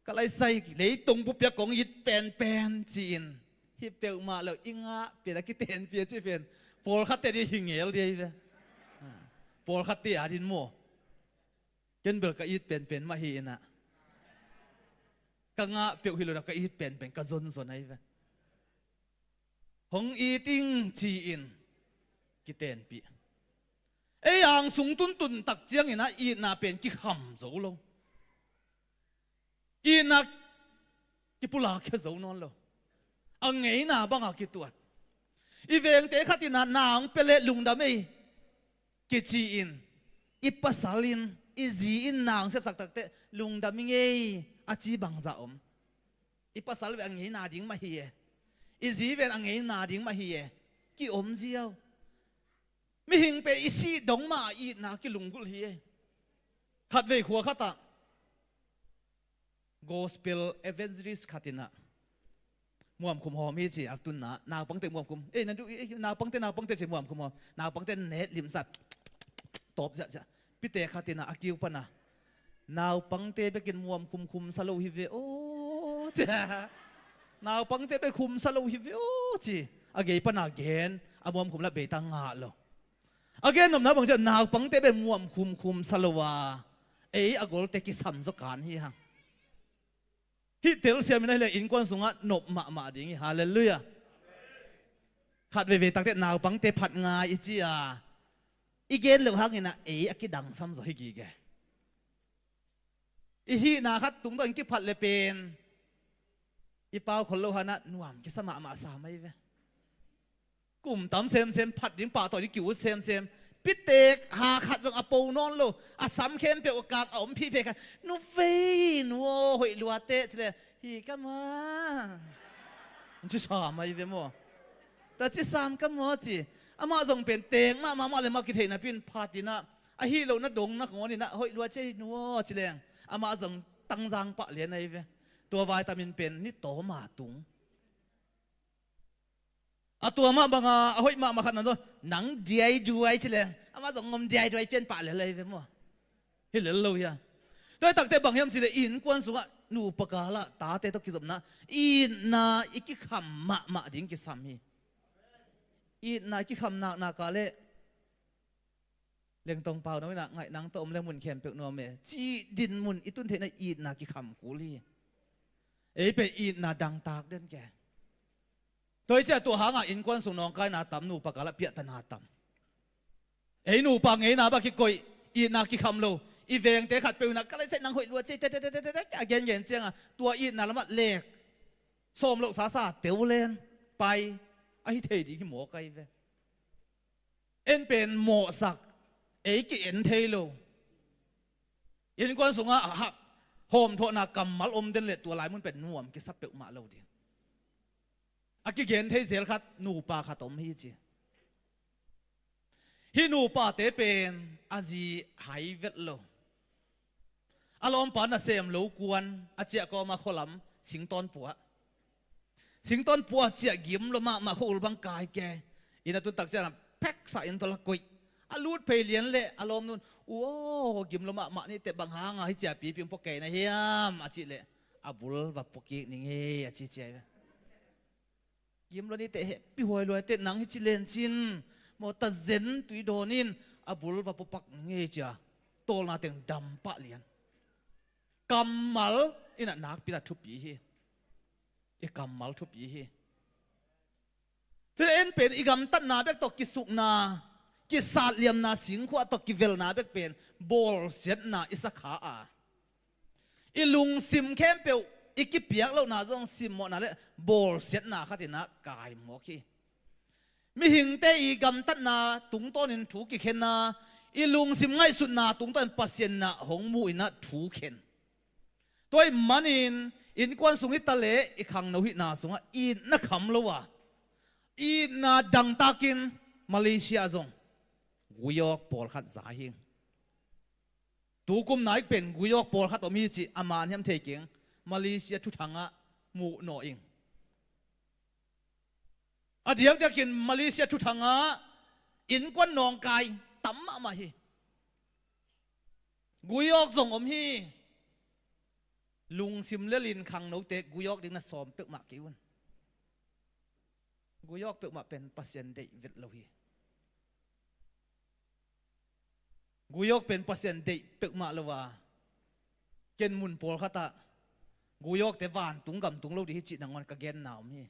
Ka laisai leitung bupiak kong it penpen ci-in. Hi peuhmah lo i ngah pen a kitenpih a ci pen. Pawlkhatte dih hi ngel dih ei ve. Pawlkhatte a din maw? Ken bel ka it penpen mah hi inah. Ka ngah peuh hi lo na ka it penpen ka zonzon ahi ve. Hong it ing ci-in kitenpih. Ei angsung tuntun tak cianginah itna pen kikham zo lo. Itna kipulak khia zo nawn lo. A ngeina banga kituat. I vengte khatinah na hong pia leh lungdam ei kici-in i pasal in i zi in na hong sepsak takteh lungdam i ngei a ci bangzah om. I pasal ve a ngeina ding mah hi e. I zi ven a ngeina ding mah hi e. Ki-om ziau. Mihing pen i sih dong mah a itna kilunggulh hi e. Khatvei khua khatah gospel evangelist khatinah muamkhum hawm hi ci a tunna naupangte muamkhum ei na duh ei naupangte naupangte ci muamkhum hawm naupangte net limsat tawp ziahziah pite khatinah a kiu pana naupangte bekin muamkhum khumsa lo hi ve aw ci. Naupangte bek khumsa lo hi ve aw ci a gei pana gen a muamkhum lah beita ngah lo. A gen nopna bang ciah naupangte bek muamkhum khumsa lo a ei a golte kisam zaw kan hi hang. Hih telsiam in ahileh innkuan sungah nop mahmah ding hi. Halleluiah. Khat veivei takte naupangte phat ngai i ci a i gen loh hanginah ei a kidangsam zaw hi gige. I hihna khat tungtawh in kiphat le pen i pau khol lo hanah nuam kisa mahmah sam ahi ve. Kum tam semsem phat ding pahtawi ding ki-ut semsem. Pitek ha khat zong a po nawn lo a sam khempeuh a kak a om phihpheh kha nu vei nu aw hoih lua teh ci le hi ka ma. Ci sam ahi ve maw? Ta ci sam ka maw ci. Amah zong pen tek mahmah mah le mah kitheih napi in phatinah ahi lohna dongna ngawn inah hoih lua ci ahi nu aw ci leng amah zong tangzang pah lian ahi ve. Tua vaitamin pen ni tawma tung. A tua mah banga a hoih mahmah khat nan zaw nang diaiduai ci leng amah zong ngom diaiduai pian pah lel ahi ve maw? Hi lel lo hia? Tua hi takte bang hiam ci le innkuan sungah nupa kalah tate tawh kizopna itna i kikham mahmah ding kisam hi. Itna i kikham naknak ah le Lengtong pau no inah ngaih nang tawh om le mun khempeuh nuam e cih dinmun i tun theihna itna kikham kul hi. Ei pen itna dangtak den ke. Tua hi ciah tua hangah innkuan sung nawngkaina tam nupa kalah piahtana tam. Ei nupa ngeina bah kikoih itna kikham lo I vengte khatpeuh in ah ka laisai nang hoih lua ci, te te te te te a gengen ciangah tua itna lamah lek sawm loh sasa teulen pai ahi thei ding hi mawk ahi ve. En pen mawhsak, ei ki-en thei lo. Innkuan sungah hak hawmthawhna kammal om den leh tua lai mun pen nuam kisa peuhmah lo ding. A kigen thei zel khat nupa khat om hi ci. Hih nupate pen a zi hai vet lo. A lawmpa nasem lo kuan a ciah kawma khualam singtawn puah. Singtawn puah ciah gim lua mahmah khua ul bang kai ke. Inn a tun tak ciah peksa inn tawh la koih. A lut phei lian leh a lawmnu'n, "U aw, gim lua mahmah ni teh, bang hanga hih cia pipi hong pua kei na hiam?" a cih leh, "A bul va pua kik ning ei," a ci cia hi ve. Gim lua ni teh, hehpih huai lua teh, nang hi ci len cin maw, ta zen tui dawn in a bul va pua pak ning ei cia. Tawlna teng dam pah lian. Kammal in ah nakpi tak thupi hi. I kammal thupi hi. Tua en pen i gamtatna bek tawh kisukna, kisatliamna, singkhuah tawh kivelna bek pen bawlsiatna i sa kha a, i lungsim khempeuh, i kipiak lohna zong simmawhna le bawlsiatna khat in ah kai mawk hi. Mihingte i gamtatna tungtawnin thu kikhenna, i lungsim ngaihsutna tungtawnin Pasian in ah hong mu in ah thu khen. Tua ahih manin innkuan sung hi ta leh i khangno hihna sungah itna kham lo a, itna dangtakin Malaysia ah zong gui awk pawlkhat za hi. Tukum nai pen gui awk pawlkhat om hi cih a man hiam thei keng, Malaysia thuthangah muh naw ing. A diakdiakin Malaysia thuthangah innkuan nawngkai tam mahmah hi. Gui awk zong om hi. Lungsim lelin khangnote gui awk ding na sawm peuhmah kei un. Gui awk peuhmah pen Pasian deih vet lo hi. Gui awk pen Pasian deih peuhmah lo a, ken mun pawlkhatah gui awkte vantung gamtung lo ding hi cih nangawn ka genna om hi.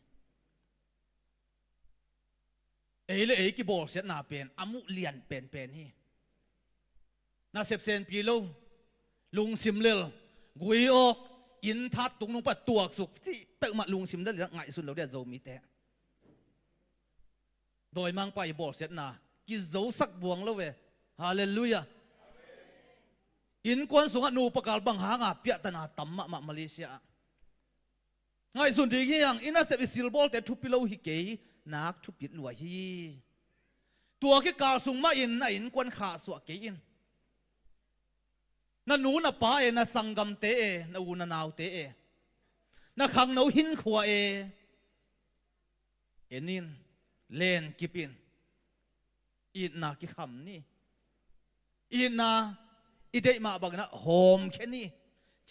Ei le ei kibawlsiatna pen a muh lian penpen hi. Nasep senpi lo, lungsim lel, gui awk, inn that tungnung pan tuaksuk cih peuhmah lungsim lel in ah ngaihsun lo ding a Zomite. Dawimangpa i bawlsiatna kizosak buang lo ve. Halleluiah. Innkuan sungah nupa kal bang hanga piahtana tam mahmah Malaysia ah. Ngaihsun ding hi hang, i nasep i silbawlte thupi lo hi kei, nak thupi lua hi. Tua kikal sung mahin na innkuan khahsuah kei in. Na nu na pa e, na sanggamte e, na u na naute e, na khangno hinkhua e, en in, lenkip in. Itna kikham ni. Itna i deih mah bangin ah hawmkhia ni.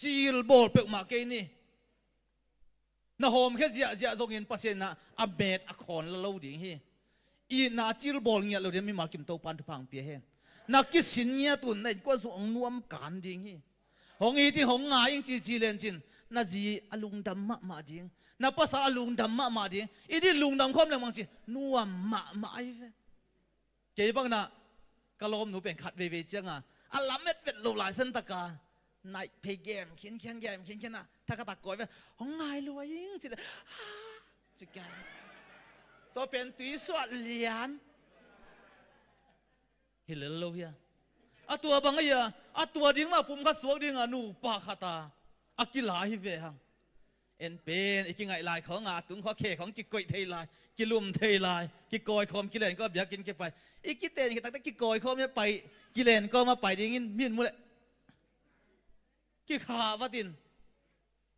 Cilbawl peuhmah kei ni. Na hawmkhia ziahziah zongin Pasian in ah a met a khawn la lo ding hi. Itna cilbawl ngiat lo ding, mimal kim Topa'n thupha hong pia hen. Na kisin ngiat un, na innkuan sung hong nuam kan ding hi. Hong it ing, hong ngai ing cici lencin, na zi a lungdam mahmah ding, na pasal a lungdam mahmah ding. I dit lungdam khawm leng bangci nuam mahmah ahi ve. Kei bangin ah ka lawmnu pen khat veivei cianga a lamet vet lo lai santaka naih phei gem khinkhian, gem khinkhian a thakhatak kawi ve. Hong ngai lua ing ci le, ha, ci ka. Tua pen tui suah lian. Hi lel lo hia? A tua bang ahi a, a tua ding mah pum khat suak dinga nupa khat a, a kila hi ve hang. En pen i kingaih lai khawng a tung khawng khe khawng kikoih thei lai, kilum thei lai, kikawi khawm, kilen khawm, biakinn kipai. I kiten khit takte kikawi khawm hi a pai, kilen khawm a pai dingin min mu leh kikha vat in,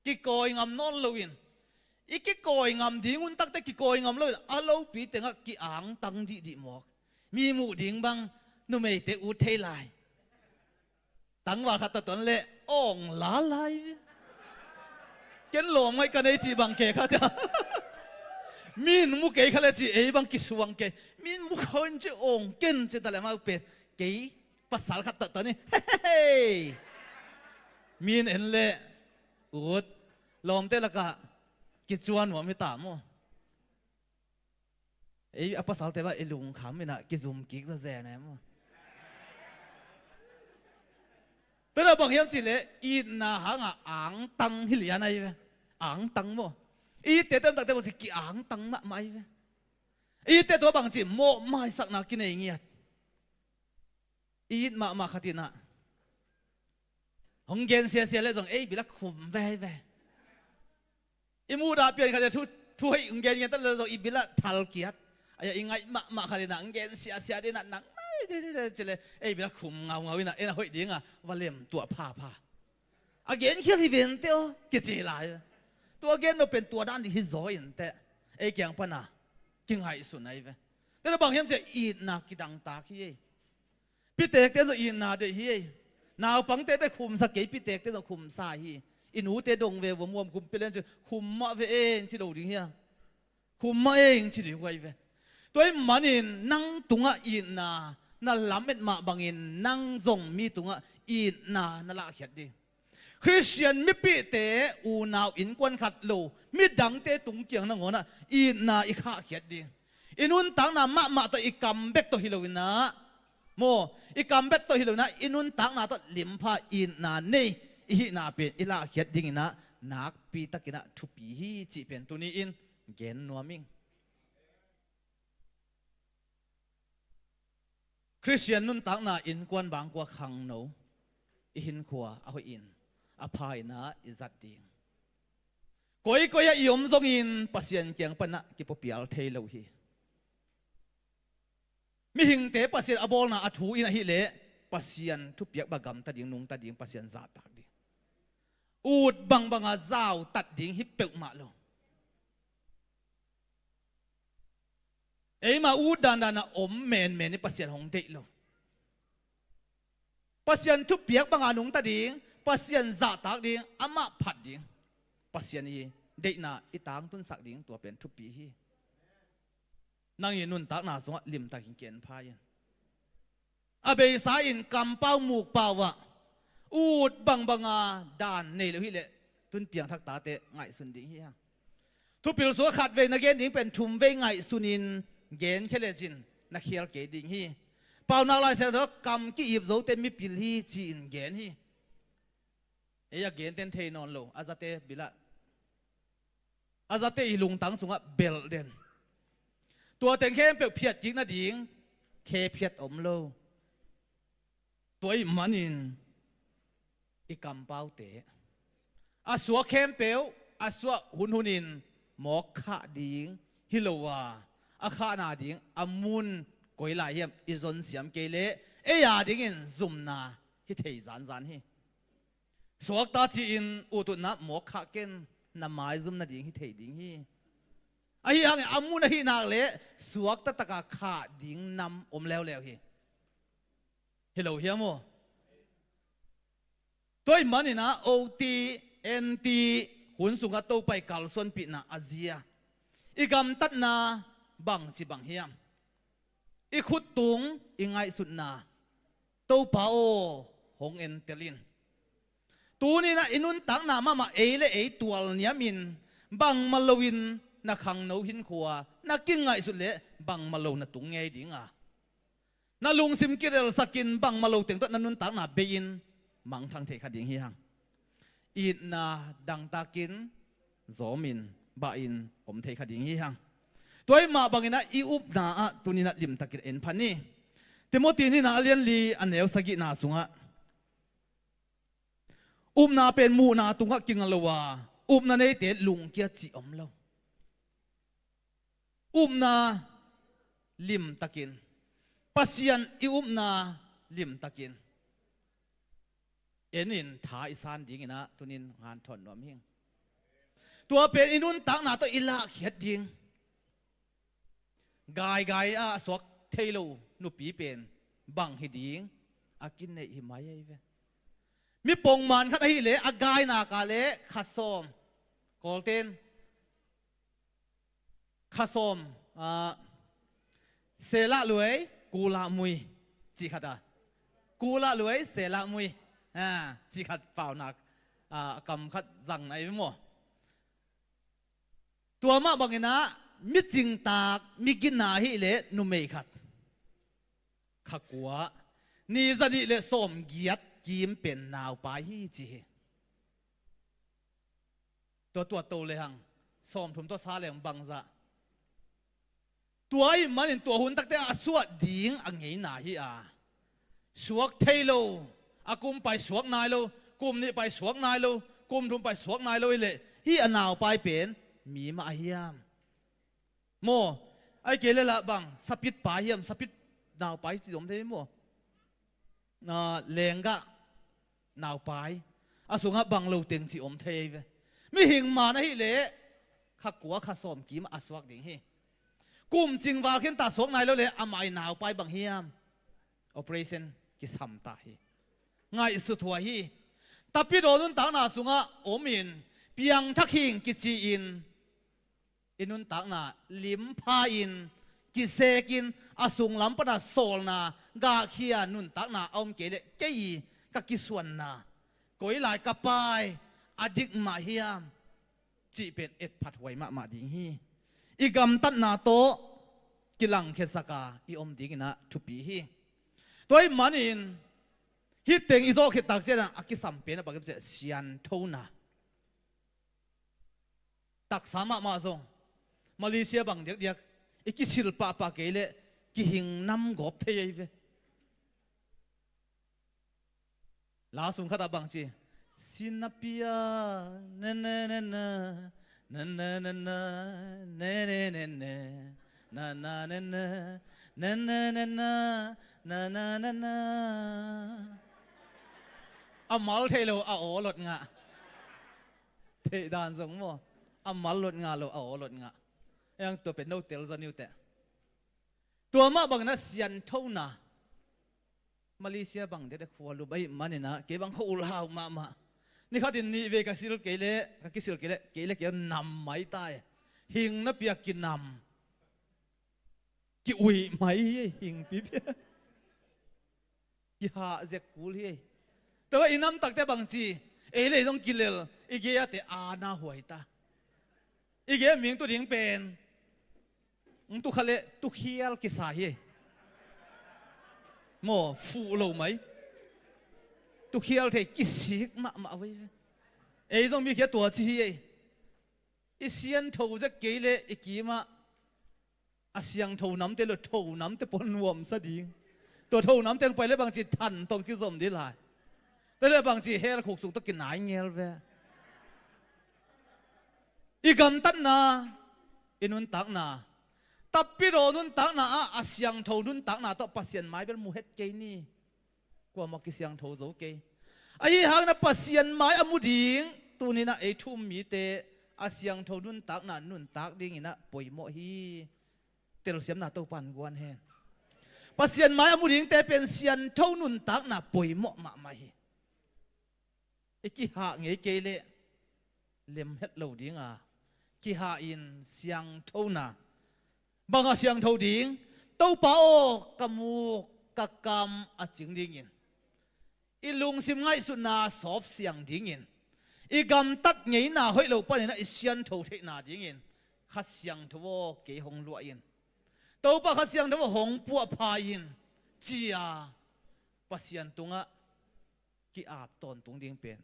kikawi ngam nawn loin, i kikawi ngam ding hun takte kikawi ngam loin a lopi tengah ki-angtang dihdih mawk. Mi muh ding bang numeite ut thei lai. Tangval khat tawh ton leh awng la lai ve. Ken lawm ngaih ka nei cih bang kei khat a, min mu kei kha leh ci ei bang kisuang kei. Min mu kha un ci awng ken ci ta leh amau pen kei pasal khat tawh ton hi. Hei, hei, hei. Min en leh ut, lawmte lakah kicuan nuam hi ta maw? Ei a pasalte bang i lungkham in ah kizum kik zazen e maw? Tua hi a bang hiam cih leh itna hangah angtang hi lian ahi ve. Angtang maw? Itte tamtakte bangci ki-angtang mahmah ahi ve. Itte tua bangci mawhmaisakna kinei ngiat. It mahmah khat in ah hong gen siasia leh zong ei bil ah khum ve ahi ve. I muhdah pian khat in ah thu, thu hoih hong gen ngiat leh zong i bil ah thal kiat. Ahi a i ngaih mahmah khat in ah hong gen siasia ding in ah nang mai ding ding ding ci leh ei bil ah khum ngaungau in ah en a hoih ding a va lem tuah phapha. A gen khial hi vente aw kici lai. Tua gen nop pen tua dan ding hi zaw inteh. Ei kiang pan a kingaihsun ahi ve. Tua bang hiam cih leh itna kidangtak hi ei. Pitekte zong itna deih hi ei. Naupangte bek khumsa kei, pitekte zong khumsa hi. I nute dong ve vua, muam khum pia lian ci, khum mah ve eng ci lo ding hi a. Khum mah eng ci ding uh ahi ve. Tua ahih manin nang tungah itna na lamet mah bangin nang zong mi tungah itna na lahkhiat ding. Khristian mipihte unau innkuan khat lo midangte tung kiang nangawnah itna i khahkhiat ding. I nuntakna mahmah tawh, i kam bek tawh hi lo in ah, maw, i kam bek tawh hi lo in ah, i nuntakna tawh limpha itna nei i hihna pen i lahkhiat ding in ah nakpi takin ah thupi hi cih pen tuni-in gen nuam ing. Khristian nuntakna innkuan bangkua khangno i hinkhua a hoih in a pha in ah i zat ding. Koikoi ah i om zongin Pasian kiang pan ah kipuapial thei lo hi. Mihingte Pasian a bawlna a thu in ahih leh Pasian thupiak bang gamta ding, nungta ding, Pasian zahtak ding. Ut bangbanga zautat ding hi peuhmah lo. Eima ut dandan a om menmen i Pasian hong deih lo. Pasian thupiak banga nungta ding, Pasian zahtak ding, amah phat ding, Pasian i deihna i tangtunsak ding, tua pen thupi hi. Nang i nuntakna sungah limtakin ki-en pha in. A beisa in kampau mukpau ah ut bangbanga dan nei lo hi leh tun piangthak tate ngaihsun ding hi hang. Thupil sungah khatvei na gen ding pen thumvei ngaihsunin genkhia lecin na khial kei ding hi. Paunak Lai Siangtho kam ki-ip zote mipil hi ci-in gen hi. Ei a genten thei nawn lo, a zate bil ah, a zate i lungtang sungah belh den. Tua teng khempeuh phiat kik nading khe phiat om lo. Tua ahih manin i kampaute a suak khempeuh a suah hunhunin mawk khah ding hi lo a, a khahna ding a mun koi lai hiam i zonsiam kei leh ei a dingin zumna hi thei zanzan hi. Suakta ci-in ututna mawk khah ken, na maizum nading hi thei ding hi. Ahi hangin a mun ahih nak leh suakta taka khah ding nam om leuleu hi. Hi lo hiam aw? Tua ahih manin ah O T, N T hun sungah Topa i kalsuanpihna a zia, i gamtatna bangci bang hiam? I khuttung i ngaihsutna, Topa aw, hong entel in. Tuni-in ah i nuntakna mahmah ei le ei tualniamin bangmah loin na khangno hinkhua na kingaihsut leh bangmah lo na tung ngei ding a, na lungsim kirelsakin bangmah lo teng tawh na nuntakna bei-in mangthang thei kha ding hi hang. Itna dangtakin zawmin bahin om thei kha ding hi hang. Tua ahih mah bangin ah i upna ah tuni-in ah limtakin en pha ni. Timoti nihna a lian li a neu sagihna sungah upna pen muhna tungah kinga lo a, upna neite lungkia cih om lo. Upna limtakin, Pasian i upna limtakin enin tha i san dingin ah tuni-in hanthawn nuam hing. Tua pen i nuntakna tawh i lahkhiat ding. Gaigai a suak thei lo nupi pen bang hi ding a kineih hi mai ahi ve. Mi pongman khat ahih leh a gainak ah leh kha sawm, Kawlten kha sawm, ah, selah luai, kulah mui cih khat a, kulah luai, selah mui, ah, cih khat paunak, ah, kam khat zang na hi maw? Tua mah bangin ah mi cingtak, mi gina ahih leh numei khat, kha kua, ni zanih le sawm giat kim pen naupai hi ci hi. Tua tuat to lehang sawmthum tawh sa lehang bangzah. Tua ahih manin tua hun takte a suah ding a ngeina hi a, suak thei lo, a kum pai suak nai lo, kum nih pai suak nai lo, kum thum pai suak nai lo hi leh hih a naupai pen mi mah a hiam? Maw, ahih kei leh lah bang sapit pai hiam, sapit naupai ci om thei maw? Lenggah naupai a sungah bang lo teng ci om thei ve. Mihing man ahih leh kha kua kha sawm kim a suak ding hi. Kum cing val khin ta suak nai lo leh amah i naupai bang hiam? Operation kisam ta hi. Ngaihsut huai hi. Tapidaw nuntakna sungah om in piangthak hing kici in i nuntakna limpha in, kisek in, a sunglam pana sawlna gahkhia nuntakna a om kei leh kei ka kisuanna koi lai ka pai a dik mah hiam cih pen etphat huai mahmah ding hi. I gamtatna tawh kilangkhiasak a i om dinginah thupi hi. Tua ahih manin hih teng i zawh khit tak ciangin a kisam pen a bang hiam cih leh sianthona. Taksa mahmah zong Malaysia bang diakdiak i kisil pahpah kei leh kihing nam gawp thei ahi ve. La sung khatah bang ci, sinapia, ne ne ne ne, ne ne ne ne, ne ne ne ne, na na ne ne, ne ne ne ne, na na ne ne. A mal thei lo a aw lot ngah. Theih dan zong maw, a mal lot ngah lo a aw lot ngah. Eng tua pen no tel zaw niu teh. Tua mah bangin a sianthona. Malaysia bang dede khua lup ahih maninah kei bang khua ulhau mahmah. Ni khatin nih vei ka sil kei leh, ka kisil kei leh, kei leh kei nam mai tai. Hing na piak kinam. Ki-uih mai hi ei, hing pipia. Kihah zek kul hi ei. Tua i nam takte bang ci, ei lei zong kilel, i gei-ate ana huai ta. I gei ming tu ding pen. Ng tu kha leh tu khial kisa hi ei. Maw, fuh lo mai. Tu khial thei kisik mahmah vei ve. Ei zong mi khia tua ci hi ei. I siantho zek kei leh i kimah a siangtho namte lo tho namte pawl nuamsa ding. Tua tho namte ang pai leh bangci than tawng kizom dih lai. Tua leh bangci hell khuk sung tawh kinai ngel ve. I gamtatna, i nuntakna, tapidaw nuntakna ah a siangtho nuntakna tawh Pasian mai bel mu het kei ni. Kuamah kisiangtho zo kei. Ahi hangin a Pasian mai a mu ding tuninah ei thu um mite a siangtho nuntakna nuntak dinginah poimawh hi. Telsiamna Topan guan hen. Pasian mai a mu dingte pen siantho nuntakna poimawh mahmah hi. I kihah ngei kei leh lem het lo dinga, kihah in siangthona. Banga siangtho ding? Topa aw, ka muk ka kam a cing dingin, i lungsim ngaihsutna sawp siang dingin, i gamtat ngeina hoih lo paninah i siantho theihna dingin Kha Siangtho aw, kei hong luah in. Topa Kha Siangtho aw, hong puahpha in, ci-a Pasian tungah ki-ap tawntung ding pen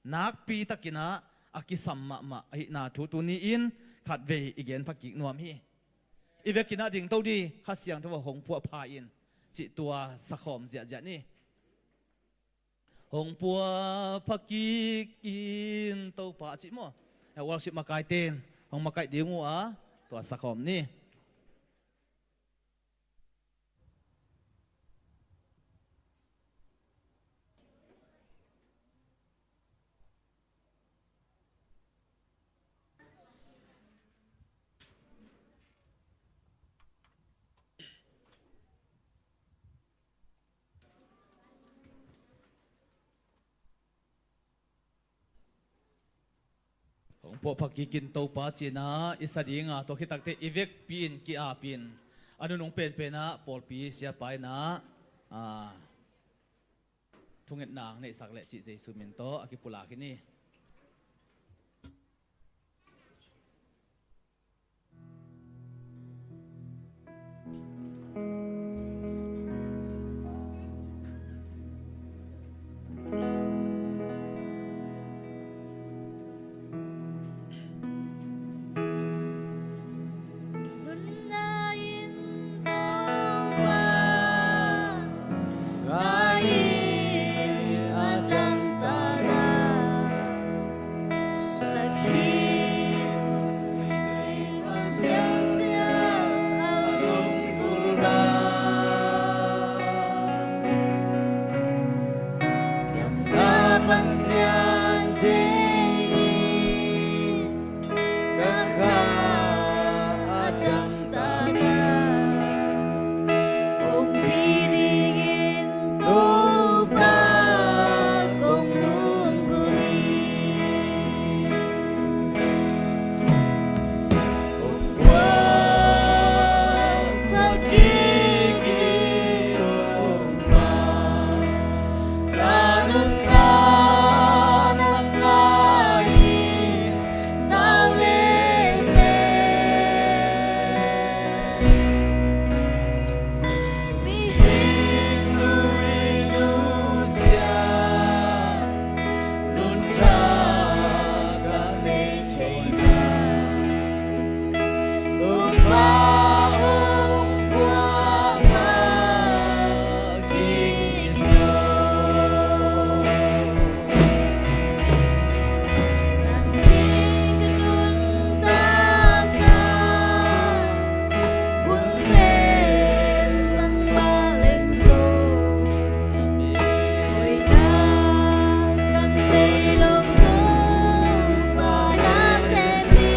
nakpitakinah a kisam mahmah ahihna thu tuni-in khatvei i genpha kik nuam hi. I vekinah dingto dih, Kha Siangtho aw, hong puahpha in, cih tua sakhawm ziahziah ni. Hong puahpha kik in Topa, cih maw? Worship makaite in hong makaih ding uh a, tua sakhawm ni. Hong puahpha kik in Topa, ci-inah i sa dinga, tua khit takteh i vekpi-in ki-apin, a nunung penpenah pawlpi siapa inah, a, thungetna ang neihsak leh cih Jesu min tawh a kipulak hi ni. Pi dingin Topa kong lungkul hi. Kong puak thak kik hi Topa, ka nuntakna nang mah in tau dende. Mihing lui nusia, nuntak ka nei theihna, Topa hong puak phak in aw. Nang hi ka nuntakna, hun pen sang mah leng zong, hoihna kan nei lo Topa nasem hi.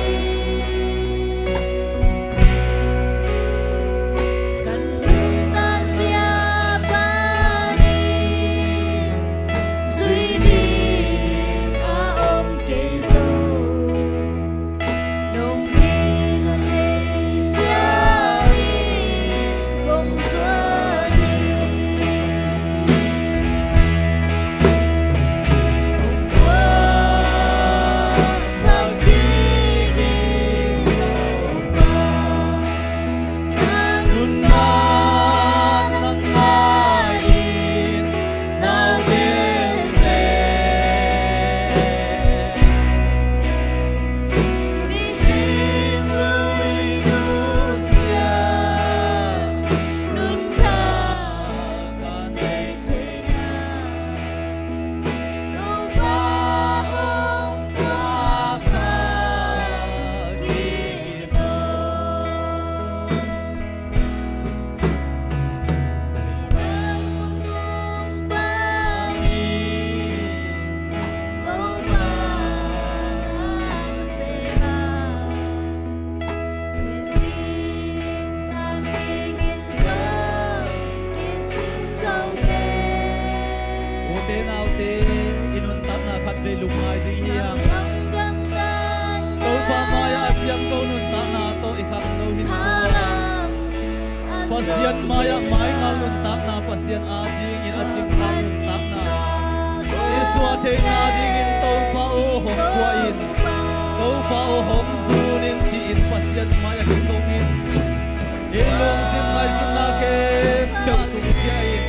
Kan nuntak zia pan in zui ding a om kei zo. Nong hih na thei ciangin kong zuan hi. Kong puak phak kik hi Topa, ka nuntakna nang mah in tau dende. Mihing lui nusia, nuntak ka nei theihna, Topa hong puak phak in aw. Sivan khua tung pan in Topa nasem a, Pianpih tang dingin zong kicing zo ve. Ute naute, i nuntakna khatvei lungngai ding hi hang. Topa mai-ah a siangtho nuntakna tawh i khangno hi. Pasian mai-ah maingal nuntakna, Pasian adingin a cingkang nuntakna, i suah theihna dingin Topa aw hong puah in, Topa aw hong zun in ci-in Pasian mai-ah kiko in, i lungsim ngaihsutna khempeuh sungkhia in,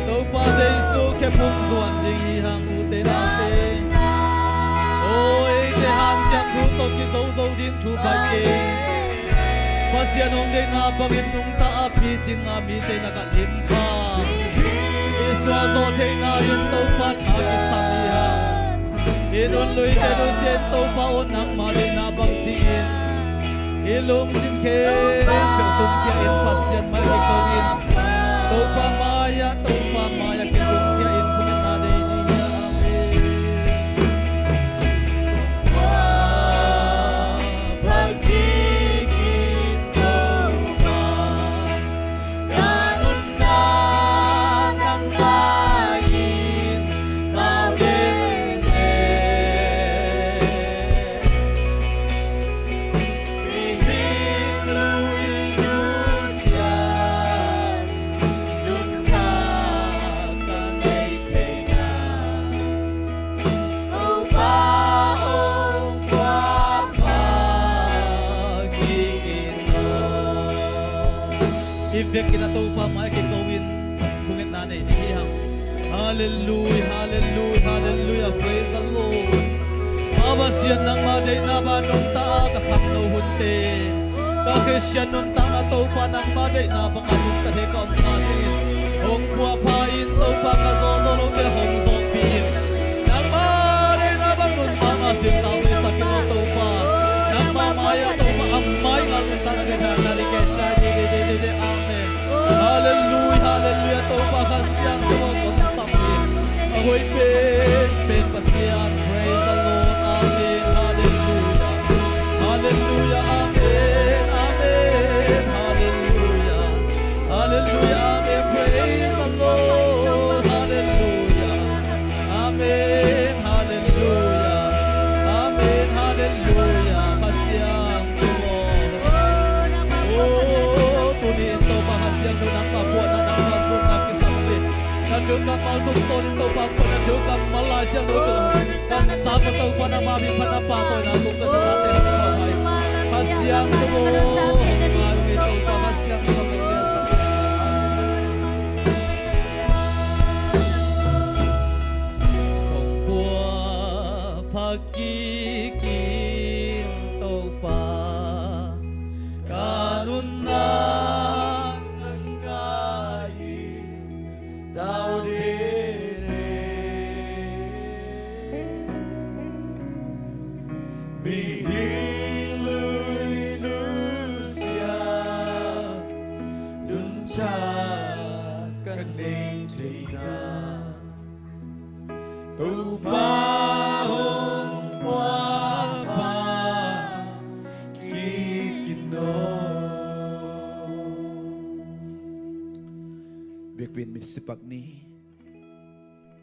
Topa Jesu khe phung zuan ding hi hang, ute naute. Aw, eite hanciam thu tawh kizo zo ding thu pai kei. Pasian hong deihna bangin nungta a, picing a, mite lakah lim pha, i suah zawh theihna in Topa tha kisam hi hang. I nunluite nusia in Topa aw, nangma deihna bang ci-in i lungsim khempeuh sungkhia in Pasian mai-ah kiko in, Topa mai-ah, Topa mai-ah kisungkhia in thungetna nei ding hi. Amen. Topa hong puak phak in aw. I vekin a Topa mai kiko in thungetna nei ding hi hang. Halleluia, halleluia, halleluia, praise the Lord. Pasian nangma deihna bang nungta a ka khangno hunte, ka Khristian nuntakna Topa nangma deihna bang a nungta thei ka om kha dingin hong puahpha in Topa, ka zawhzawh lote hong zawhpih in, nangma deihna bang nuntakna cingtang ding sak in aw Topa. Nangma mai-ah Topa a maingal nuntakna ding na ding ke shai de de de de de. Amen. Halleluia, halleluia, Topa Kha Siangtho kong sam in. A hoih penpen Pasian, praise the Lord. Amen. Halleluia. Halleluia. Amen. Amen. Halleluia. Halleluia. Amen. Nangmah puahna, nangmah zunna kisam hi. Na thu kammal tungtawnin Topa, na thu kammal Lai Siangtho tungah ka sa tawh Topa, nangmah min phat na pahtawina tungtawn na tate na Topa hi. Kha Siangtho aw, hong ngai uh hi Topa, Kha Siangtho hong ngai uh hi. Kong puah pha kik in Topa, ka nuntak nang ngai in tau dede. Mihing lui nusia nuntak ka nei theihna Topa hong puah pha kik in aw. Biakpiin mi sipak ni.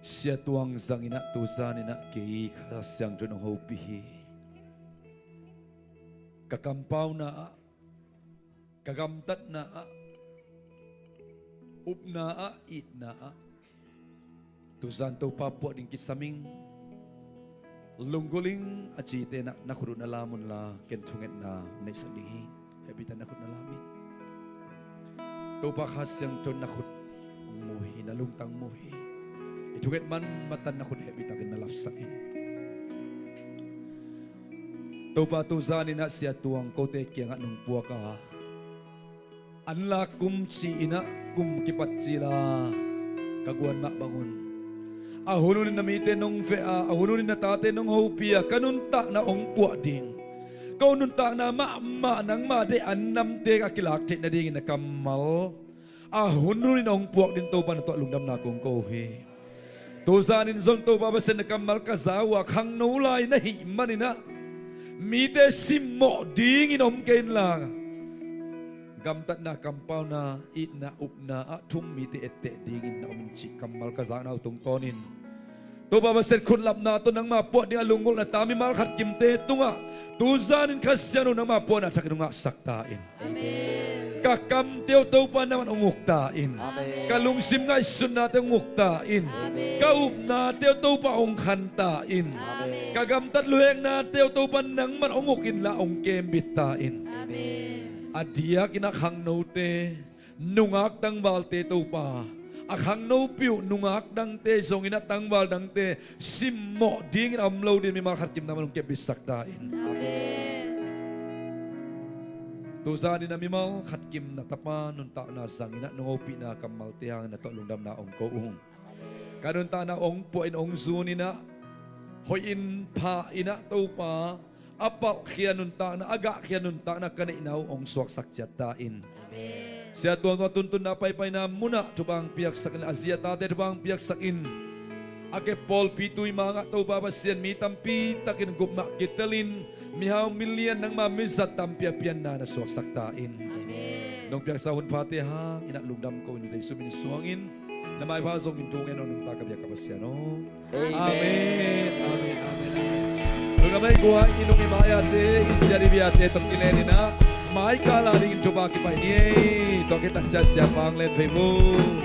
Sia Tuang zangin ah tuzan in ah kei Kha Siangtho in hong hopih hi. Ka kampauna ah, ka gamtatna ah, upna ah, itna ah, tuzan Topa puah ding kisam ing, lunggulh ing a cite na, na khut uh na lam unla, ken thungetna neihsak ding hi. Hehpihtak na khut na lam in. Topa Kha Siangtho in na khut mu hi, na lungtang mu hi. I thunget manmah tan na khut hehpihtakin na lapsak in. Topa tuzan in ah Sia Tuang kote kiangah nong puak a, an lak kum ci-in ah kum kipat cil a ka guan mah bangun, a hun hunin na mite nong veh a, a hun hunin na tate nong hopih a, ka nuntakna hong puah ding, ko nuntakna mahmah nangma deih an namte a kilak theih nadingin na kammal a hun hunin hong puak ding Topa na tungah lungdamna kong ko hi. Tuzanin zong Topa Pasian na kammal ka za uh a, khangno lai na hih manin ah mite simmawh dingin om kei inla, gamtatna, kampauna, itna, upna ah thu-um mite etteh dingin na om in cih kammal ka zakna uh tungtawnin Topa Pasian khutlapna tawh nangma puah ding a lunggulhna ta mimal khat kimte tungah tuzanin Kha Siangtho nangma puahna thakin hong ngahsak ta in. Amen. Ka kamte uh Topa nangman hong uk ta in. Amen. Ka lungsim ngaihsutnate hong uk ta in. Amen. Ka upnate uh Topa hong khan ta in. Amen. Ka gamtat luheknate uh Topa nangman hong uk inla hong kembit ta in. Amen. A diakin ah khangnote, nungak tangvalte Topa, a khangnopi uh nungak dangte zongin ah tangval dangte simmawh dingin a om lo dingin mimal khat kim nangman hong kembitsak ta in. Amen. Tuzanin ah mimal khat kim na tapa nuntakna zangin ah nong hopihna kammalte hangin na tungah lungdamna hong ko ung. Ka nuntakna hong puahin hong zunin ah, hoihin phahin ah Topa, a palhkhia nuntakna, a gahkhia nuntakna ka neihna uh hong suaksak ciat ta in. Amen. Sia Tuang tungah tuntunna paipaina munah thupha hong piaksakin, a zi a tate thupha hong piaksakin, a kep pawlpi tui mangah Topa Pasian mi tampi takin gupmah kitelin, mihau milian nangma mizat tampi a pianna na suaksak ta in. Amen. Nong piaksa hun phate hangin ah lungdam ko ing, Jesu min suangin. Na maipha zongin thu ngen aw, nungta ka biak ka Pasian aw. Amen. Amen. Amen. Amen. Lungdam ei guai, i nung i mai-ate, i sia i biate tawh kilenin ah mai kal a dingin thupha kipai ni ei. Tua khit tak ciang Sia Pang Len Phei Vung.